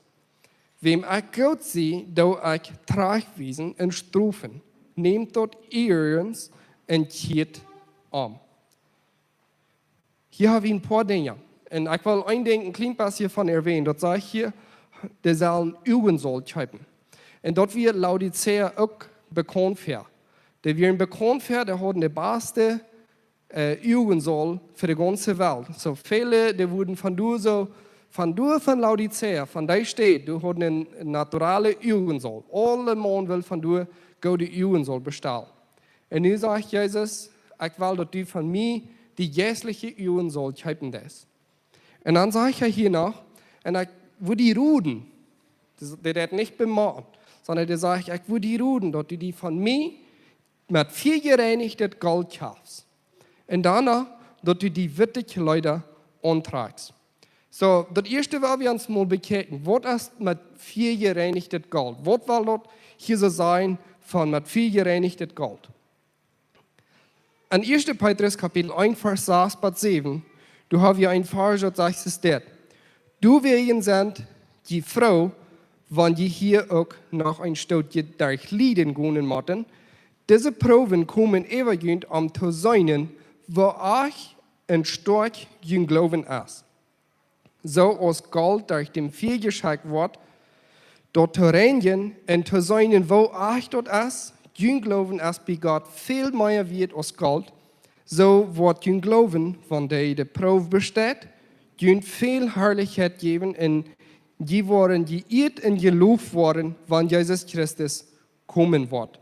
Wäm ekj goot sie, doo ekj trajchtwiesen un strofen. Nämt daut ieejens un kjieet om." Hia hab wie een poa Dinja. Un ekj well een Dinkj een kjlien bät von erwänen. Daut sajcht hia, dee sellen Uagensaulw kjeepen. Un daut wia Laodicea uk bekaunt fa. Dee wieren bekaunt fa, dee hauden de baste, äh, Uagensaulw fa de gaunze Welt. Soo väle, dee wudden von doa soo, von doa von Laodicea, von dee Staut, dee hauden eene naturale Uagensaulw. Aulemaun wull von doa goode Uagensaulw bestalen. Un nu sajcht Jesus: "Ekj well, daut du von mie dee jeistliche Uagensaulw kjeepen deist." Un dan sajcht hee hia noch, un ekj wudd die roden, dee, dee deit nich bemotten, sonda dee sajcht: "Ekj wudd die roden, daut du die von mie met fieajereinichtet Golt kjeefst. Un doano, daut du die witte Kjleeda auntrakjst." Soo, daut ieeschte woa wie ons mol bekjikjen. Waut es met fieajereinichtet Golt? Waut well daut hia soo sajen von met fieajereinichtet Golt? En ieeschte Petrus Kapitel eent, Varsch sas bat säwen, doa hab wie een Varsch, daut sajcht es dit: "Doawäajen sent jie froo, wan jie hia uk noch een Stootje derch Lieden gonen motten. Dise Proowen komen äwa junt, om to seenen, woo ach un stoakj jun Gloowen es. Soo aus Golt derch däm Fia jeschekjt woat, daut to reinjen un to seenen, woo ach daut es. Jun Gloowen es bie Gott väl mea wieet aus Golt. Soo woat jun Gloowen, wan dee de Proow besteit, junt väl Harlichkjeit jäwen, un jie woaren jeieet un jeloft woaren, wan Jesus Christus komen woat."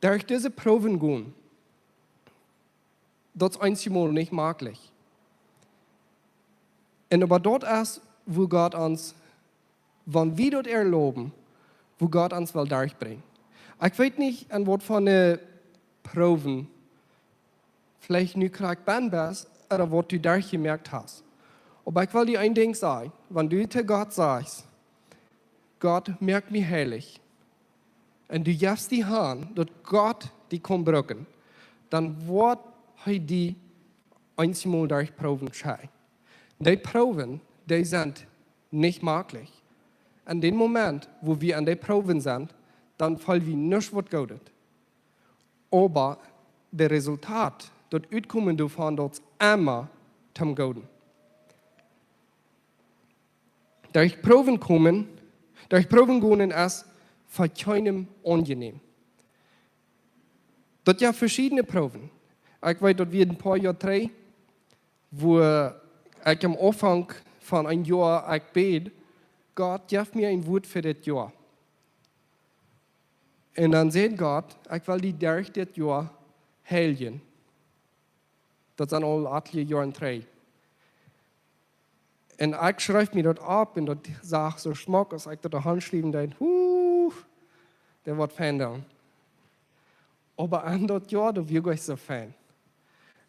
Derch dise Proowen gonen, daut es eenjemol nich maklich. Un oba daut es, woo Gott ons, wan wie daut erlauben, woo Gott ons well derchbrinjen. Ekj weet nich, aun waut fa Proowen veleicht nu krakjt bennen best, ooda waut du derchjemoakt hast. Oba ekj well die een Dinkj sajen: Wan du to Gott sajchst: "Gott, moak mie heilich," un du jefst die han, daut Gott die kaun brucken, dan woat hee die eenjemol derch Proowen schekjen. Dee Proowen, dee sent nich maklich. En dän Moment, wua wie aun dee Proowen sent, dan feelen wie nuscht waut Goodet. Oba daut Resultat, daut Utkomen doavon, daut es emma toom Gooden. Derch Proowen komen, derch Proowen gonen es fa kjeenem aunjenäm. Daut jeft veschiedne Proowen. Ekj weet, daut wia een poa Joa trigj, wua ekj aum Aunfank von een Joa, ekj bäd: "Gott, jeff mie een Wuat fa dit Joa." Un dan säd Gott: "Ekj well die derch dit Joa heiljen." Daut sent aul atelje Joaren trigj. Un ekj schreef mie daut opp un daut sach soo schmock, aus ekj daut doa han schriewen deed. Huh, daut woat fein dan. Oba aun daut Joa, daut wia goanich soo fein.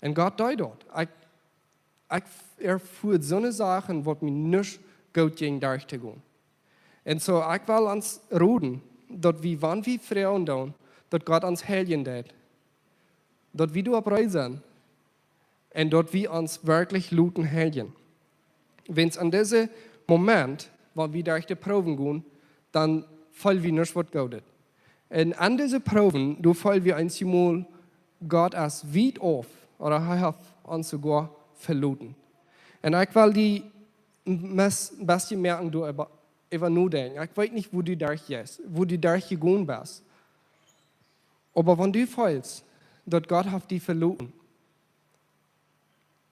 Un Gott deed daut. Ekj, ekj erfua soone Sachen, waut mie nuscht goot jinkj derch to gonen. Un soo, ekj well ons roden, daut wie, wan wie froagen doonen, daut Gott ons heiljen deit, daut wie doaropp reed sent un daut wie ons werkjlich loten heiljen. Wiels aun disen Moment, wan wie derch de Proowen gonen, dan feelen wie nuscht waut Goodet. Un aun dise Proowen, doa feelen wie eenjemol, Gott es wiet auf, ooda hee haft ons soogoa veloten. Un ekj well die een bät, bät moaken doaräwa äwa nodenkjen. Ekj weet nich, wua du derchjeist, wua du derchjegonen best. Oba wan du feelst, daut Gott haft die veloten,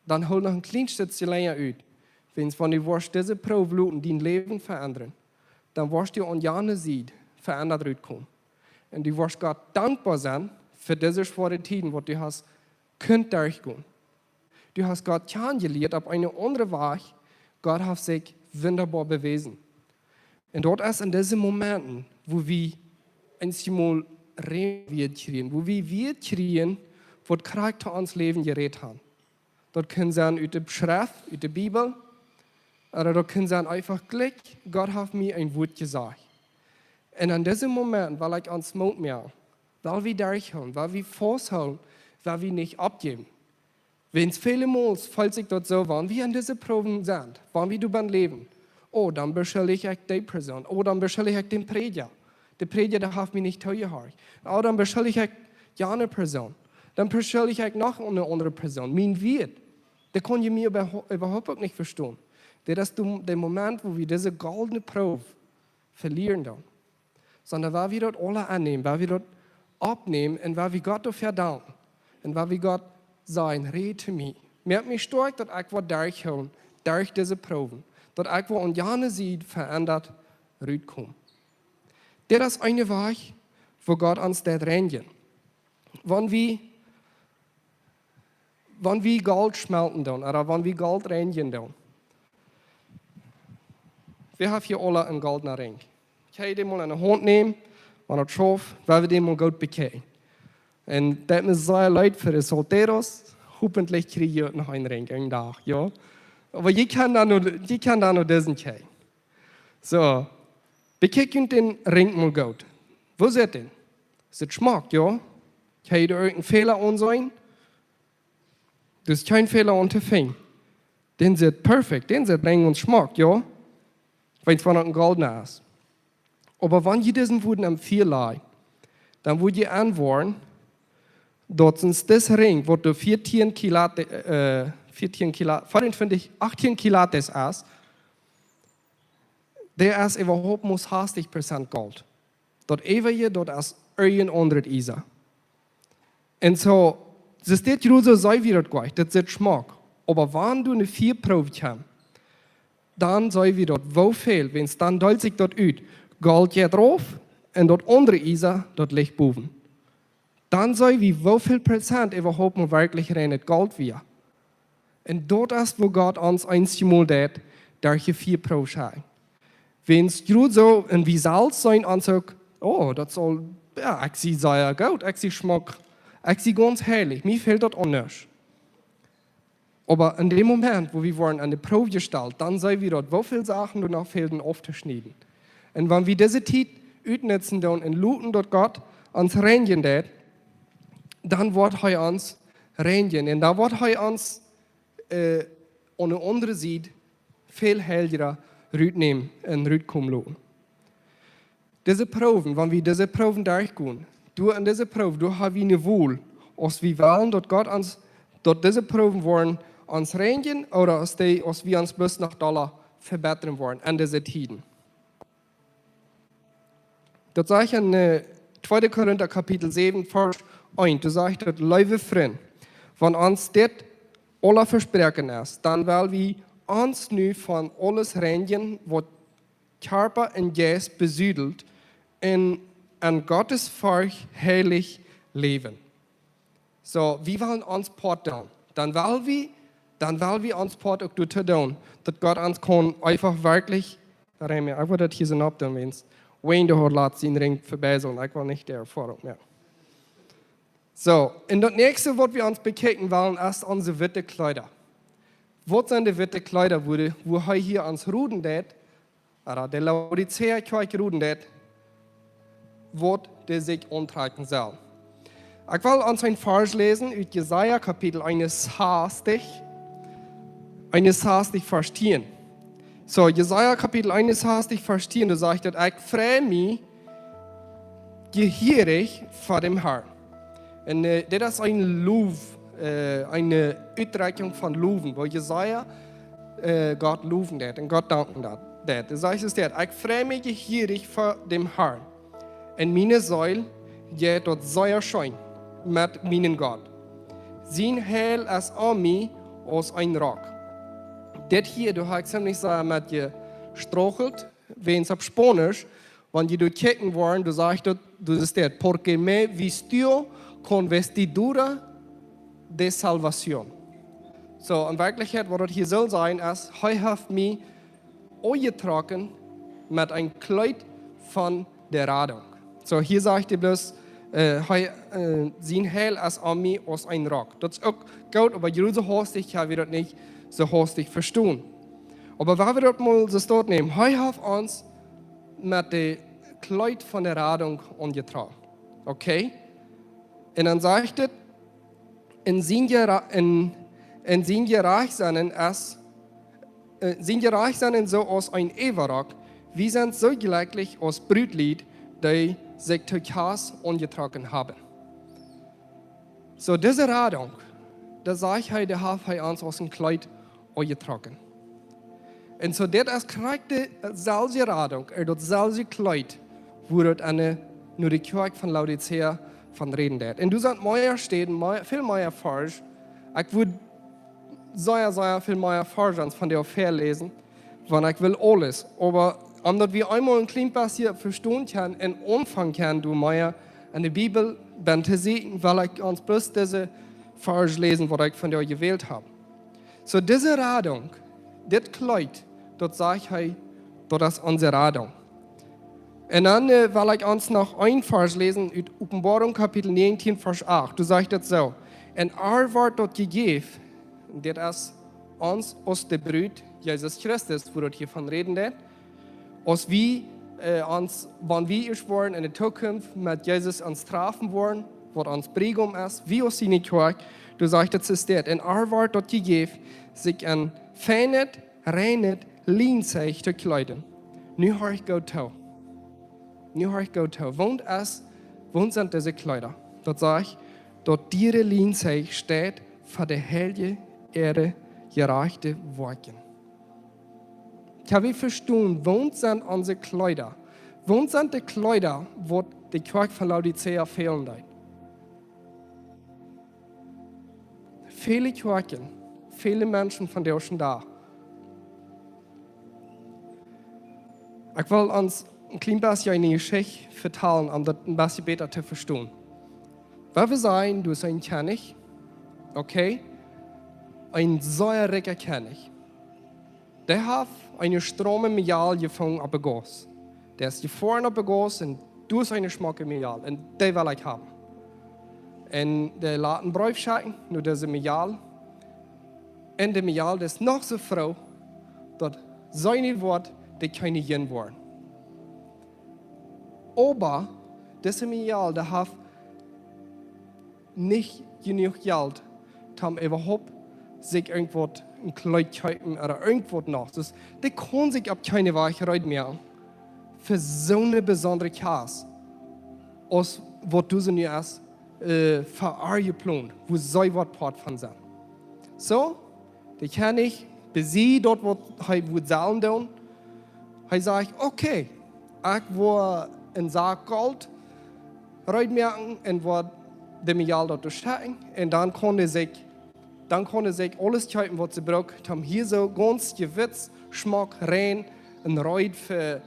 dan hool noch een kjlien Stekj lenja ut. Wiels wan du woascht dise Proow loten dien Läwen veendren, dan woascht du aun jane Sied veendat rutkomen. Un du woascht Gott dankboa sennen fa dise schwoare Tieden, waut du hast kunt derchgonen. Du hast Gott kjanen jelieet opp eene aundre Wajch. Gott haft sikj wundaboa bewäsen. Un daut es en dise Momenten, wua wie eenjemol Räd kjrieen, wua wie Wieed kjrieen, waut krakjt to ons Läwen jerät haben. Daut kaun sennen ut de Schreft, ut de Bibel, ooda daut kaun sennen eefach jlikj, Gott haft mie een Wuat jesajcht. Un en dise Momenten well ekj ons Moot moaken, well wie derchhoolen, well wie fausthoolen, well wie nich oppjäwen. Wiels väle Mol feelt sikj daut soo, wan wie en dise Proowen sent, wan wie doa bie läwen, oh, dan beschuldj ekj dee Persoon, oh, dan beschuldj ekj dän Prädja. De Prädja, dee haft mie nich toojehorcht. Oh, dan beschuldj ekj jane Persoon. Dan beschuldj ekj noch eene aundre Persoon. Mien Wieet, dee kaun je mie äwahau-, äwahaupt uk nich vestonen. Dit es de, de Moment, wua wie dise goldne Proow velieren dan. Sonda wan wie daut aula aunnämen, wan wie daut oppnämen un wan wie Gott doafäa danken un wan wie Gott sajen: "Räd to mie. Moak mie stoakj, daut ekj woa derchhoolen, derch dise Proowen, daut ekj woa aun jane Sied veendat rutkomen." Dit es eene Wajch, wua Gott ons deit reinjen. Wan wie, wan wie Golt schmelten doonen, ooda wan wie Golt reinjen doonen. Wie haben hia aula een goldnen Rinj. Kjenn jie dän mol enne Haunt nämen, wan daut schauft, wan wie dän mol goot bekjikjen. Un daut es sea leet fa de Solteros. Hopentlich kjrie jie noch een Rinj eenen Dach, jo. Oba jie kjennen dan noch, jie kjennen dan noch disen kjikjen. Soo, bekjikj junt dän Rinj mol goot. Woo sitt dän? Sitt schmock, jo? Kjenn jie doa irjent een Fäla aun seenen? Doa es kjeen Fäla aun to finjen. Dän sitt perfekt, dän sitt rein un schmock, jo? Wiels wan daut een goldna es. Oba wan jie disen wudden aum Fia lajen, dan wudd jie enwoaren, daut sent dis Rinj, waut doa vieetieen Kirat, äh, vieetieen Kirat, vieeuntwintich, achtieen Kirat es, es, dee es äwahaupt mau sastich Prozent Golt. Daut äwaje, daut es irjent aundret Iesa. Un soo, daut es dit jrod soo, saj wie daut jlikj, daut sitt schmock. Oba wan doa eene Fiaproow kjemt, dan saj wie daut, woo väl, wiels dan deelt sikj daut ut. Golt jeit rauf un daut aundre Iesa, daut licht bowen. Dan saj wie, woo väl Prozent äwahaupt mau werkjlich reinet Golt wia. Un daut es, wua Gott ons eenjemol deit derch de Fiaproow schekjen. Wiels jrod soo, un wie selfst seenen ons uk, oh, daut saul, jo, ekj sie sea goot, ekj sie schmock, ekj sie gaunz heilich, mie fält daut aun nuscht. Oba en däm Moment, wua wie woaren aun de Proow jestalt, dan saj wie daut, woo väl Sachen doa noch fälen auftoschnieden. Un wan wie dise Tiet utnutzen doonen un loten, daut Gott ons reinjen deit, dan woat hee ons reinjen. Un dan woat hee ons, äh, aun de aundre Sied väl heilja rutnämen un rutkomen loten. Dise Proowen, wan wie dise Proowen derchgonen, doa en dise Proow, doa haben wie eene Wol, aus wie wellen, daut Gott ons, daut dise Proowen woaren ons reinjen, ooda aus dee, aus wie ons bloos noch dolla vebätren woaren aun dise Tieden. Daut sajcht en, äh, tweede Korinta Kapitel säwen, Varsch eent, doa sajcht daut: "Leewe Frind, wan ons dit aula vespräakjen es, dan well wie ons nu von aules reinjen, waut Kjarpa un Jeist besudelt, un aun Gottes Forcht heilich läwen." Soo, wie wellen ons Poat doonen. Dan well wie, dan well wie ons Poat uk doatoo doonen, daut Gott ons kaun eefach werkjlich reinjen. Ekj wudd daut hia soo oppdoonen, wiels Wayne, dee haud latst sienen Rinj vebie, un ekj well nich de Erfoarunk moaken. Soo, un daut näakjste, waut wie ons bekjikjen wellen, es onse witte Kjleeda. Waut sent de witte Kjleeda, wua de, wua hee hia ons roden deit, ooda de Laodicea Kjoakj roden deit, waut dee sikj auntrakjen sellen? Ekj well ons een Varsch läsen ut Jesaja Kapitel eenunsastich, eenunsastich Varsch tieen. Soo, Jesaja Kapitel eenunsastich Varsch tieen, doa sajcht daut: "Ekj frei mie jehierich ver däm Herrn." Un, äh, dit es een Low, äh, eene Utdrekjunk von Lowen, wua Jesaja, äh, Gott lowen deit un Gott danken deit. Daut, daut sajcht es daut: "Ekj frei mie jehierich ver däm Harn. Un miene Seel jeit daut sea scheen met mienen Gott. Sien Heil es aun mie aus een Rock." Dit hia, doa hab ekj ziemlich sea met jestruggled, wäajens opp Spaunisch, wan jie doa kjikjen woaren, doa sajcht daut, doa steit: "Porque me vistió con vestidura de salvación." So, en Werkjlichkjeit, waut daut hia saul sennen, es: "Hee haft mie aunjetrocken met een Kjleet von de Radunk." So, hia sajcht hee bloos, äh, hee, äh, "Sien Heil es aun mie aus een Rock." Daut es uk goot, oba jrod soo haustich kjenn wie daut nich soo haustich vestonen. Oba wan wie daut mol soo doa nämen: "Hee haft ons met de Kjleet von de Radunk aunjetrocken." Okay? Un dan sajcht et: "En sien Jera-, en, en sien Jerajcht sennen es, äh, sien Jerajcht sennen soo aus een Äwarock. Wie sent soo jlekjlich aus Brutlied, dee sikj to Kjast aunjetrocken haben." So, dise Radunk, daut sajcht hee, dee haft hee ons aus een Kjleet aunjetrocken. Un so, dit es krakjt de selwje Radunk, ea daut selwje Kjleet, woo daut aun de, no de Kjoakj von Laodicea von räden deit. Un doa sent mea Städen, mea, väl mea Varsch. Ekj wudd sea, sea väl mea Varsch von dee väaläsen, wan ekj wull aules. Oba om daut wie eemol een kjlien bät vestonen kjennen un aunfangen kjennen, doa mea en de Bibel bennen to sieekjen, well ekj ons bloos dise Varsch läsen, waut ekj von dee jewält hab. So, dise Radunk, dit Kjleet, daut sajcht hee, daut es onse Radunk. Un dan, äh, well ekj ons noch een Varsch läsen ut Openboarunk, Kapitel näajentieen, Varsch acht. Doa sajcht et soo: "Un ar woat daut jejäft", dit es ons aus de Brut, Jesus Christus, woo daut hia von räden deit, aus wie, äh, ons, wan wie ieescht woaren en de Zukunft met Jesus ons trafen woaren, waut ons Briegaum es, wie aus siene Kjoakj, doa sajcht et soo steit: "Un ar woat daut jejäft, sikj en feinet, reinet Lienzeich to kjleeden." Nu hia ekj goot too. Nu hia ekj goot too. Waut es, waut sent dise Kjleeda? Daut sajcht, daut diere Lienzeich steit fa de Heilje äare jerajchte Woakjen. Kjenn wie vestonen, waut sent onse Kjleeda? Waut sent de Kjleeda, waut de Kjoakj von Laodicea fälen deed? Väle Kjoakjen, väle Menschen von disen Dach. Ekj well ons een kjlien bät eene Jeschicht vetalen, om daut een bät bäta to vestonen. Wan wie sajen, doa es een Kjennich, okay? Een sea rikja Kjennich. Dee haft eene schrome Mejal jefungen opp de Gauss. Dee es jefoaren opp de Gauss un doa es eene schmocke Mejal un dee well ekj haben. Un dee lat een Breef schekjen no dise Mejal. Un de Mejal es noch soo froo, daut see nich woat de Kjennich woaren. Oba dise Mejal, dee haft nich jenuach Jelt, om äwahaupt sikj irjentwaut, een Kjleet kjeepen ooda irjentwaut noch. Daut, dee kaun sikj opp kjeene Wies reed moaken fa soone besondre Kjast, aus waut doa soo nu es, äh, fa ar jeplont, woo see woat Poat von sennen. So, de Kjennich, besied daut, waut hee wudd sellen doonen, hee sajcht: "Okay, ekj woa een Sack Golt reed moaken un woa de Mejal daut schekjen. Un dan kaun dee sikj, dan kaun dee sikj aules kjeepen, waut see brukt, om hia soo gaunz jewiss, schmock, rein un reed fa,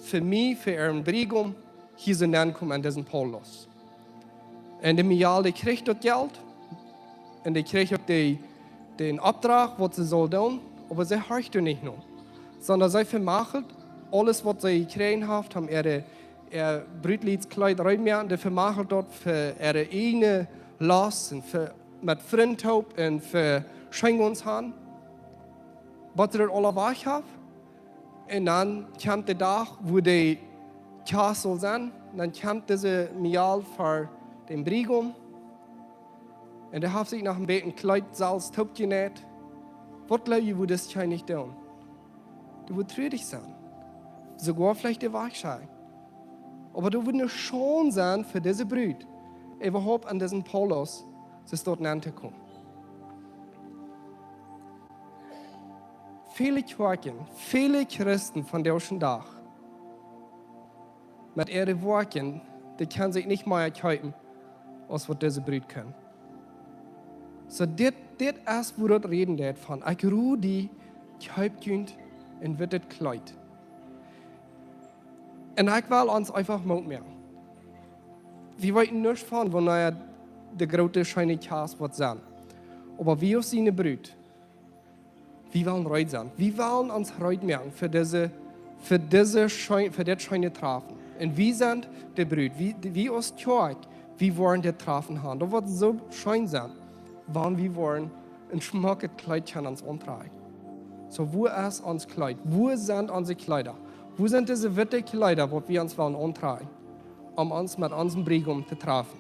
fa mie, fa äaren Briegaum, hia soo nenkomen en disen Paulus." Un de Mejal, dee kjrieech daut Jelt. Un dee kjrieech uk de, dän Opdrach, waut see sull doonen. Oba see horcht doa nich no. Sonda see vemachelt aules, waut see jekjräajen haft, om äare, äa Brutliedsjkjleet reed moaken. Dee vemachelt daut fa äare ieejne Lost un fa, met Frind toop un fa Scheengonen. Waut see daut aula wajch haft. Un dan kjemt de Dach, wua de Kjast sull sennen. Dan kjemt dise Mejal ver dän Briegaum. Un dee haft sikj noch een bät Kjleet selfst toopjeneit. Waut jleew jie, wudd dis Kjennich doonen? Dee wudd truarich sennen. Soogoa veleicht de Wajch schekjen. Oba daut wudd eene Schaund sennen fa dise Brut, äwahaupt aun disen Paulus, see doa nenn to komen. väle Kjoakjen, väle Christen vondoag dän Dach met äare Woakjen, dee kjennen sikj nich mea kjeepen aus waut dise Brut kaun. Soo dit, dit es wua daut räden deit von: Ekj roop die, kjeep junt een wittet Kjleet. Un ekj well ons eefach Moot moaken. Wie weeten nuscht von wanea de groote scheene Kjast woat sennen. Oba wie aus siene Brut, wie wellen reed sennen. Wie wellen ons reed moaken fa dise, fa dise schee-, fa dit scheene Trafen. Un wie sent de Brut, wie, wie aus Kjoakj, wie woaren dit Trafen haben. Daut woat soo scheen sennen, wan wie woaren een schmocket Kjleet aun ons auntrakjen. Soo, wua es ons Kjleet? Wua sent onse Kjleeda? Wua sent dise witte Kjleeda, waut wie ons wellen auntrakjen, om ons met onsen Briegaum to trafen?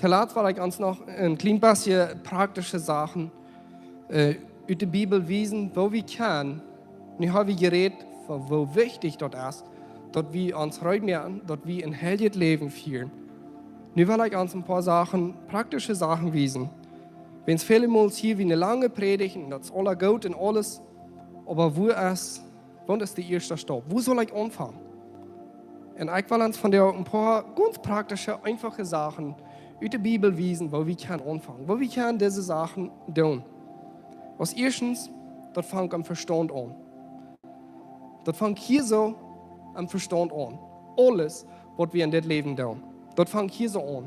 Toolatst well ekj ons noch een kjlien bät praktische Sachen, äh, ut de Bibel wiesen, woo wie kjennen. Nu hab wie jerät von woo wichtich daut es, daut wie ons reed moaken, daut wie een heiljet Läwen fieren. Nu well ekj ons een poa Sachen, praktische Sachen wiesen. Wie haben väle Mol hia eene lange Prädicht, un daut es aula goot un aules. Oba wua es, waut es de ieeschte Stap? Wua saul ekj aunfangen? Un ekj well ons vondoag een poa gaunz praktische, eenfache Sachen ut de Bibel wiesen, woo wie kjennen aunfangen, woo wie kjennen dise Sachen doonen. Aus ieeschtens, daut fangt aum Vestaunt aun. Daut fangt hia soo aum Vestaunt aun. Aules, waut wie en dit Läwen doonen, daut fangt hia soo aun.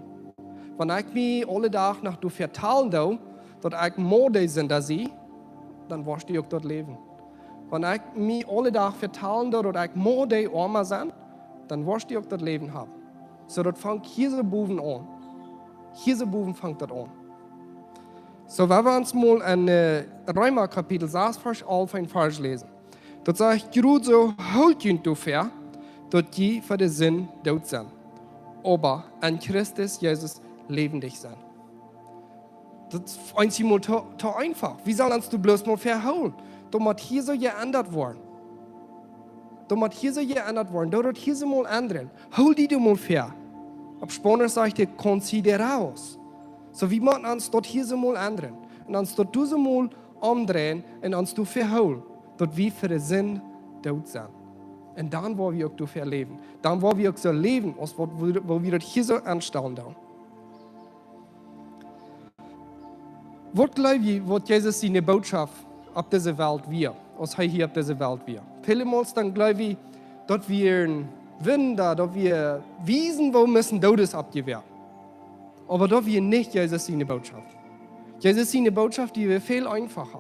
Wan ekj mie aule Dach noch doa vetalen doo, daut ekj mau dee sie, dan woascht du uk daut Läwen. Wan ekj mie aule Dach vetalen doo, daut ekj mau dee Oama sie, dan woascht du uk daut Läwen haben. Soo, daut fangt hia soo bowen aun. Hia soo bowen fangt daut aun. Soo, wan wie ons mol en, äh, Reema Kapitel sas, Varsch alf, een Varsch läsen. Daut sajcht: Jrod soo, hoolt junt doafäa, daut jie fa de Sind doot sent, oba en Christus Jesus läwendich sent. Daut es eent mol to, to eenfach. Wie sellen ons doa bloos mol fäahoolen? Daut mott hia soo jeendat woaren. Daut mott hia soo jeendat woaren. Daut, daut hia soo mol endren. Hool die doa mol fäa. Opp Spaunisch sajcht et: Consideraos. Soo, wie motten ons daut hia soo mol endren. Un ons daut doa soo mol omdreien un ons doa fäahoolen, daut wie fa de Sind doot sent. Un dan woa wie uk doafäa läwen. Dan woa wie uk soo läwen, aus waut wie, woo wie daut hia soo aunstalen doonen. Waut jleew jie, waut Jesus siene Bootschoft opp dise Welt wia, aus hee hia opp dise Welt wia? Väle Mol dan jleew wie, daut wia een Wunda, daut wia Wiesen, woo Menschen Doodes oppjewakjt. Oba daut wia nich Jesus siene Bootschoft. Jesus siene Bootschoft, dee wia väl eenfacha.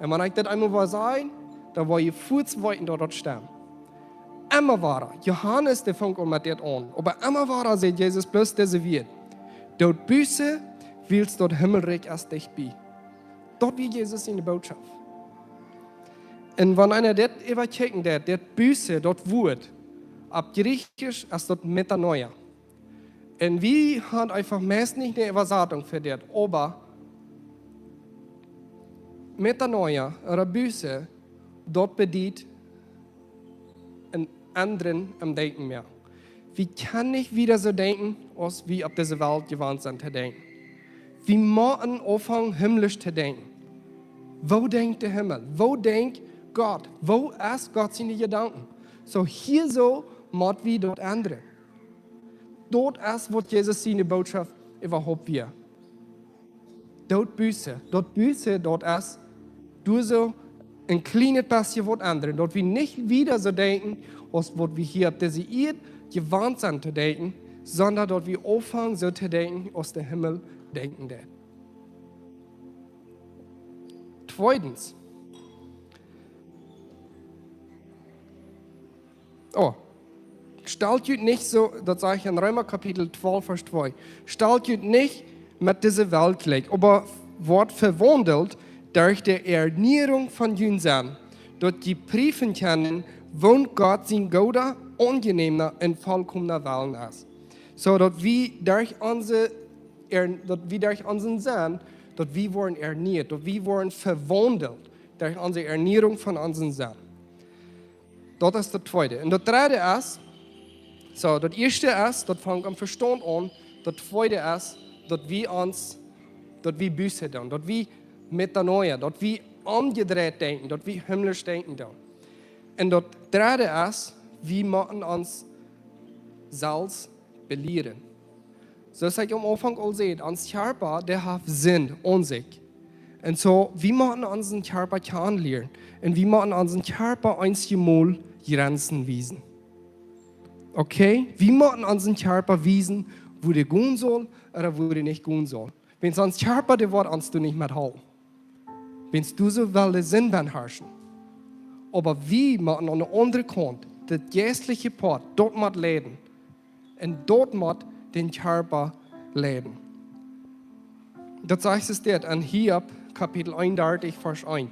Un wan ekj daut eemol woa sajen, dan woa jie fuaz weeten, daut daut stemt. Emma wada, Johanes, dee funk aul met dit aun. Oba emma wada säd Jesus bloos dise Wieed: Doot Buße, wiels daut Himmelrikj es dicht bie. Daut wia Jesus siene Bootschoft. Un wan eena dit äwakjikjen deit, dit Buße, daut Wuat, opp Jriechsch es daut Metanoia. Un wie haben eefach meist nich eene Äwasatunk fa dit, oba Metanoia, ooda Buße, daut bediet een endren em Denkjen moaken. Wie kjennen nich wieda soo denkjen, aus wie opp dise Welt jewant sent to denkjen. Wie motten aunfangen, himmlisch to denkjen. Woo denkjt de Himmel? Woo denkjt Gott? Woo es Gott siene Jedanken? Soo, hia soo mott wie daut endren. Daut es, waut Jesus siene Bootschoft äwahaupt wia. Doot Buße. Doot Buße, daut es, doa soo een kjlienet bät waut endren. Daut wie nich wieda soo denkjen, aus waut wie hia opp dise Ieed jewant sent to denkjen, sonda daut wie aunfangen, soo to denkjen, aus de Himmel denkjen deit. Tweedens. Oh. Stalt junt nich soo, daut sajcht en Reema Kapitel twalf, Varsch twee. Stalt junt nich met dise Welt jlikj, oba woat vewaundelt derch de Ernieerunk von jun Senn, daut jie priefen kjennen, waut Gott sien gooda, aunjenäma un volkomna Wellen es. Soo daut wie derch onse, er-, daut wie derch onsen Senn, daut wie woaren ernieet, daut wie woaren vewaundelt derch onse Ernieerunk von onsen Senn. Daut es daut tweede. Un daut dredde es, soo, daut ieeschte es, daut fangt aum Vestaunt aun. Daut tweede es, daut wie ons Daut wie Buße doonen, daut wie Metanoia, daut wie omjedreit denkjen, daut wie himmlisch denkjen doonen. Un daut dredde es, wie motten ons selfst belieren. Soo aus ekj aum Aunfank aul säd, ons Kjarpa, dee haft Sind aun sikj. Un soo, wie motten onsen Kjarpa kjanen lieren. Un wie motten onsen Kjarpa eenjemol Jrenzen wiesen. Okay? Wie motten onsen Kjarpa wiesen, wua dee gonen saul ooda wua dee nich gonen saul. Wiels ons Kjarpa, dee woat ons doa nich met halpen. Wiels doa saul de Sind beharschen. Oba wie motten aun de aundre Kaunt, daut jeistliche Poat, daut mott leiden. Un daut mott dän Kjarpa leiden. Daut sajcht et dit en Hiob, Kapitel eenundartich, Varsch eent.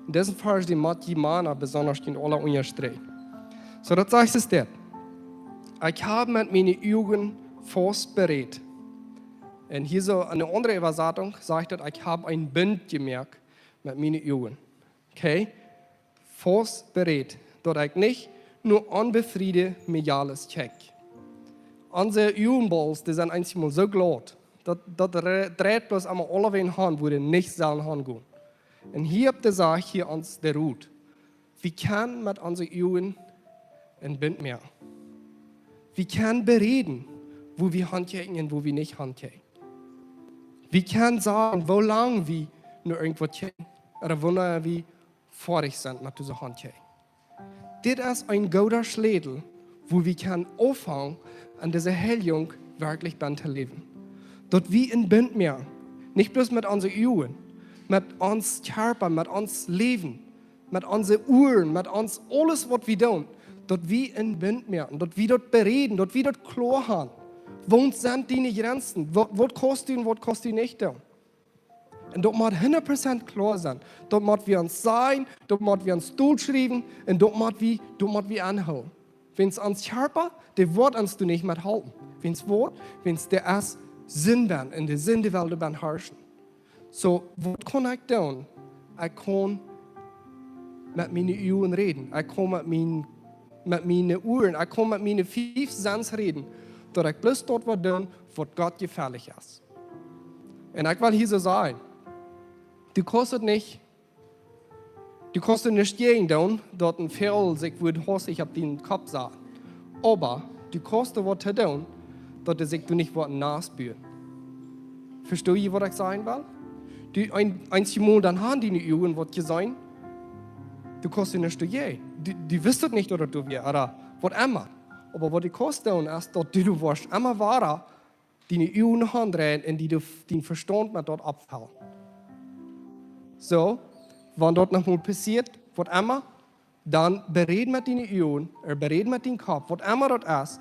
Un disen Varsch, dän mott jie Mana besonda dän aula unjasträakjen. Soo, daut sajcht et dit. Ekj hab met miene Uagen faust berät. Un hia soo en eene aundre Äwasatunk sajcht daut, ekj hab een Bunt jemoakt met miene Uagen. Okay? Faust berät, daut ekj nich no onbefriede Mejales kjikj. Onse Uagenbols, dee sent eenjemol soo glaut, daut, daut re-, dreit bloos emma aulawäajen han, wua dee nich sellen han gonen. Un Hiob sajcht hia ons de Rot. Wie kjennen met onse Uagen een Bunt moaken. Wie kjennen beräden, wua wie hankjikjen un wua wie nich hankjikjen. Wie kjennen sajen, woo lang wie no irjentwaut kjikjen, ooda wanea wie foadich sent met dise Hankjikj. Dit es een gooda Schlätel, wua wie kjennen aunfangen, aun dise Heiljunk werkjlich bennen to läwen. Daut wie een Bunt moaken, nich bloos met onse Uagen, met ons Kjarpa, met ons Läwen, met onse Uaren, met ons aules waut wie doonen, daut wie een Bunt moaken, daut wie daut beräden, daut wie daut kloa han. Wua sent diene Jrenzen? Waut, waut kaust du un waut kaust du nich doonen? Un daut mott hundat Prozent kloa sennen. Daut mott wie ons sajen, daut mott wie ons dolschriewen un daut mott wie, daut mott wie aunhoolen. Wiels ons Kjarpa, dee woat ons doa nich met halpen. Wiels waut? Wiels dee es Sind bennen un de Sind well doa bennen harschen. Soo, waut kaun ekj doonen? Ekj kaun met miene Uagen räden. Ekj kaun met mien, met miene Uaren, ekj kaun met miene fief Sens räden. Daut ekj bloos daut woa doonen, waut Gott jefaulich es. Un ekj well hia soo sajen, du kaust daut nich, du kaust daut nich jäajen doonen, daut een Väagel sikj wudd hastich opp dienen Kopp saten. Oba du kaust doa waut doonen, daut dee sikj doa nich woat nass buen. Vestonen jie, waut ekj sajen well? Du, een, eenjemol dan han diene Uagen waut jeseenen. Du kaust doa nich jäajen. Du, du wist daut nich, daut daut doa wia, ooda waut emma. Oba waut du kaust doonen, es, daut du, du woascht emma wada diene Uagen aundreien un die, du, dien Vestaunt met daut oppfellen. Soo, wan daut noch mol passieet, waut emma, dan beräd met diene Uagen, ooda beräd met dien Kopp, waut emma daut es,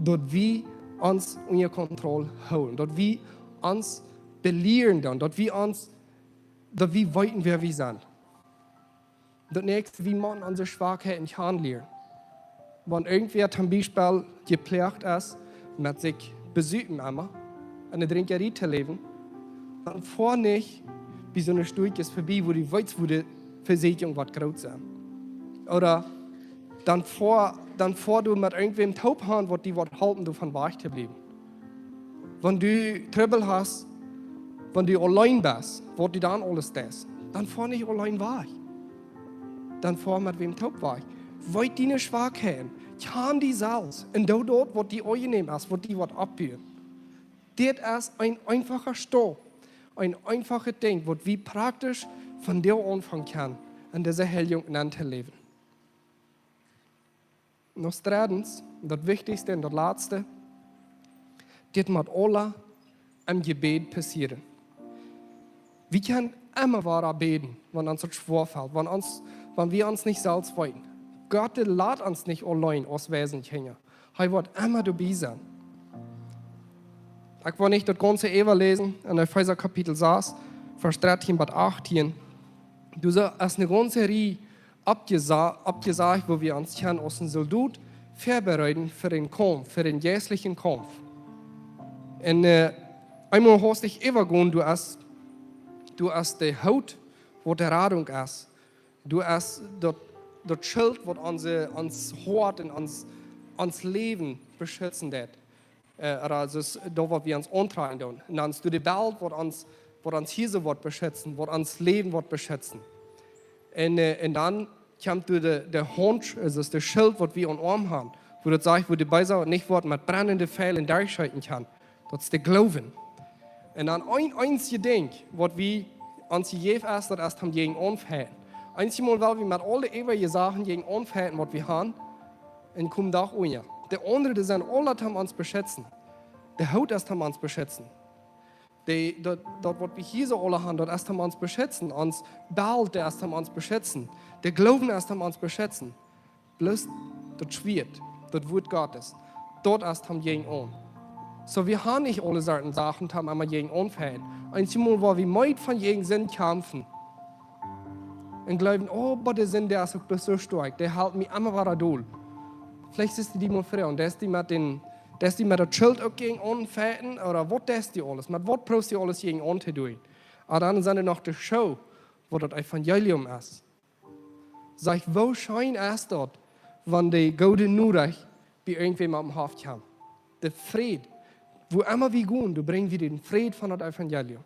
daut wie ons unja Kontroll hoolen, daut wie ons belieren doonen, daut wie ons, daut wie weeten, wäa wie sent. Daut näakjste, wie motten onse Schwakheiten kjanen lieren. Wan irjentwäa toom Biespel jeploagt es met sikj besupen emma un de Drinkjarie to läwen, dan foa nich bie soone Stoakjes vebie, wua du weetst, wua de Vesäakjunk woat groot sennen. Ooda dan foa, dan foa du met irjentwäm toop han, waut die woat halpen, doavon wajch to bliewen. Wan du Trubbel hast, wan du auleen best, waut du dan aules deist, dan foa nich auleen wajch. Dan foa met wäm toop wajch. Weet diene Schwakheiten, kjan die selfst un doo daut, waut die aunjenäm es, waut die woat oppbuen. Dit es een eenfacha Staup, een eenfachet Dinkj, waut wie praktisch vondoag aunfangen kjennen, aun dise Heiljunk nenn to läwen. Noch dreddens, daut wichtichste un daut latste, dit mott aula em Jebäd passieren. Wie kjennen emma wada bäden, wan ons daut schwoa felt, wan ons, wan wie ons nich selfst weeten. Gott, dee lat ons nich auleen aus Waisenkjinja. Hee woat emma doabie sennen. Ekj well nich daut gaunze äwaläsen, en Efeesa Kapitel sas, Varsch dartieen bat achtieen. Doa es eene gaunze Rieej oppjesa-, oppjesajcht, woo wie ons kjennen aus een Soldot väabereiden fa dän Kaumf, fa dän jeistlichen Kaumf. Un, äh, eemol hastich äwagonen, doa es, doa es de Hoot, waut de Radunk es. Doa es daut, daut Schilt, waut onse, ons Hoat un ons, ons Läwen beschitzen deit. Äh, ooda daut es daut, waut wie ons auntrakjen doonen. Un dan es doa de Belt, waut ons, waut ons Hus woat beschitzen, waut ons Läwen woat beschitzen. Un, äh, un dan kjemt doa de, de Haunt, aulsoo de Schilt, waut wie aum Oarm haben, wua daut sajcht, wua de Beesa nich woat met brennende Pielen derchscheeten kjennen. Daut es de Gloowen. Un dan een eensjet Dinkj, waut wie ons jejäft es, daut es om jäajen aunfajchten. Eenjemol well wie met aule äwaje Sachen jäajen aunfajchten, waut wie haben, un komen doch unja. De aundre, dee sent aule om ons beschitzen. De Hoot es om ons beschitzen. De, daut, daut, waut wie hia soo aule haben, daut es om ons beschitzen. Ons Belt, daut es om ons beschitzen. De Gloowen es om ons beschitzen. Bloos daut Schwieet, daut Wuat Gottes, daut es om jäajen aun. Soo, wie haben nich aule Sorten Sachen, om emma jäajen aunfajchten. Eenjemol woa wie meed von jäajen Sind kjamfen. Un jleewen, oh, oba de Sind, dee es uk bloos soo stoakj, dee helt mie emma wada dol. Veleicht es dee mol frie un dee es dee met dän, dee es dee met daut Schilt uk jäajen aunfajchten, ooda waut es dee aules? Met waut proowst dee aules jäajen auntodoonen? Oba dan sent doa noch de Schoo, waut daut Evangelium es. Saj, woo scheen es daut, wan de goode Norecht bie irjentwäm oppem Hoff kjemt. De Fräd, wua emma wie gonen, doa brinj wie dän Fräd von daut Evangelium.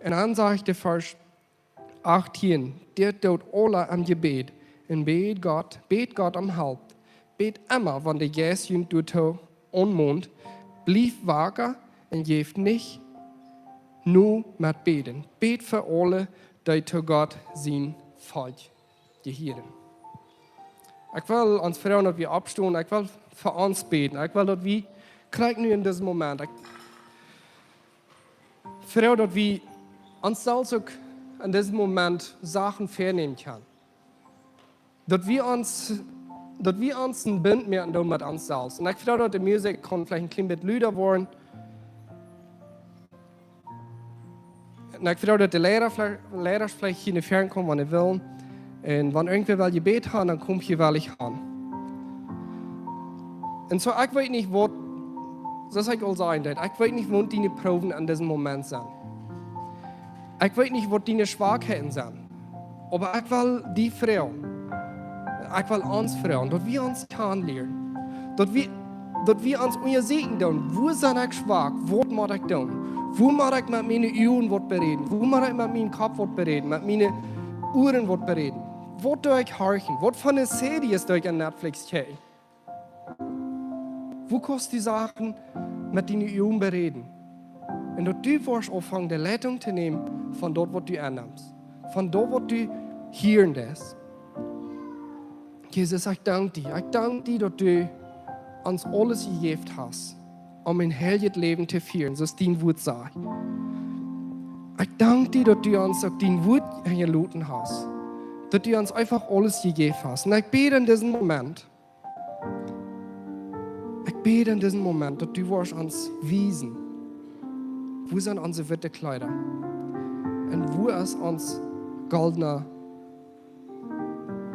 Un dan sajcht de Varsch achtieen: "Dit doot aula em Jebäd, un bät Gott, bät Gott om Help. Bät emma, wan de Jeist junt doatoo aunmont. Blieft waka un jäft nich no met bäden. Bät fa aule, dee to Gott sien Volkj jehieren." Ekj well ons froagen, daut wie oppstonen. Ekj well fa ons bäden. Ekj well, daut wie, krakjt nu en disen Moment, ekj froag, daut wie ons selfst uk en disen Moment Sachen vänämen kjennen. Daut wie ons, daut wie ons een Bunt moaken doonen met ons selfst. Un ekj froag, daut de Musikj kaun veleicht een kjlien bät luda woaren. Un ekj froag, daut de Leida vle-, Leidasch veleicht hia no väaren komen, wan dee wellen. Un wan irjentwäa well Jebäd haben, dan kom hia woll han. Un soo, ekj weet nich, waut, soo aus ekj aul säd, daut ekj weet nich, waut diene Proowen en disen Moment sent. Ekj weet nich, waut diene Schwakheiten sent. Oba ekj well die froagen, ekj well ons froagen, daut wie ons kjanen lieren. Daut wie, daut wie ons unjasieekjen doonen, wua sie ekj schwak, waut mott ekj doonen? Wua mott ekj met miene Uagen waut beräden? Wua mott ekj met mienen Kopp waut beräden? Met miene Uaren waut beräden? Waut doo ekj horchen? Waut fa Series doo ekj aun Netflix kjikjen? Wua kaust du Sachen met diene Uagen beräden? Un daut du woascht aunfangen, de Leitunk to nämen von daut, waut du aunnemst, von daut, waut du hieren deist. Jesus, ekj dank die. Ekj dank die, daut du ons aules jejäft hast, om een heiljet Läwen to fieren, soo aus dien Wuat sajcht. Ekj dank die, daut du ons uk dien Wuat jeloten hast, daut du ons eefach aules jejäft hast. Un ekj bäd en disen Moment, ekj bäd en disen Moment, daut du woascht ons wiesen, wua sent onse witte Kjleeda? Un wua es ons goldna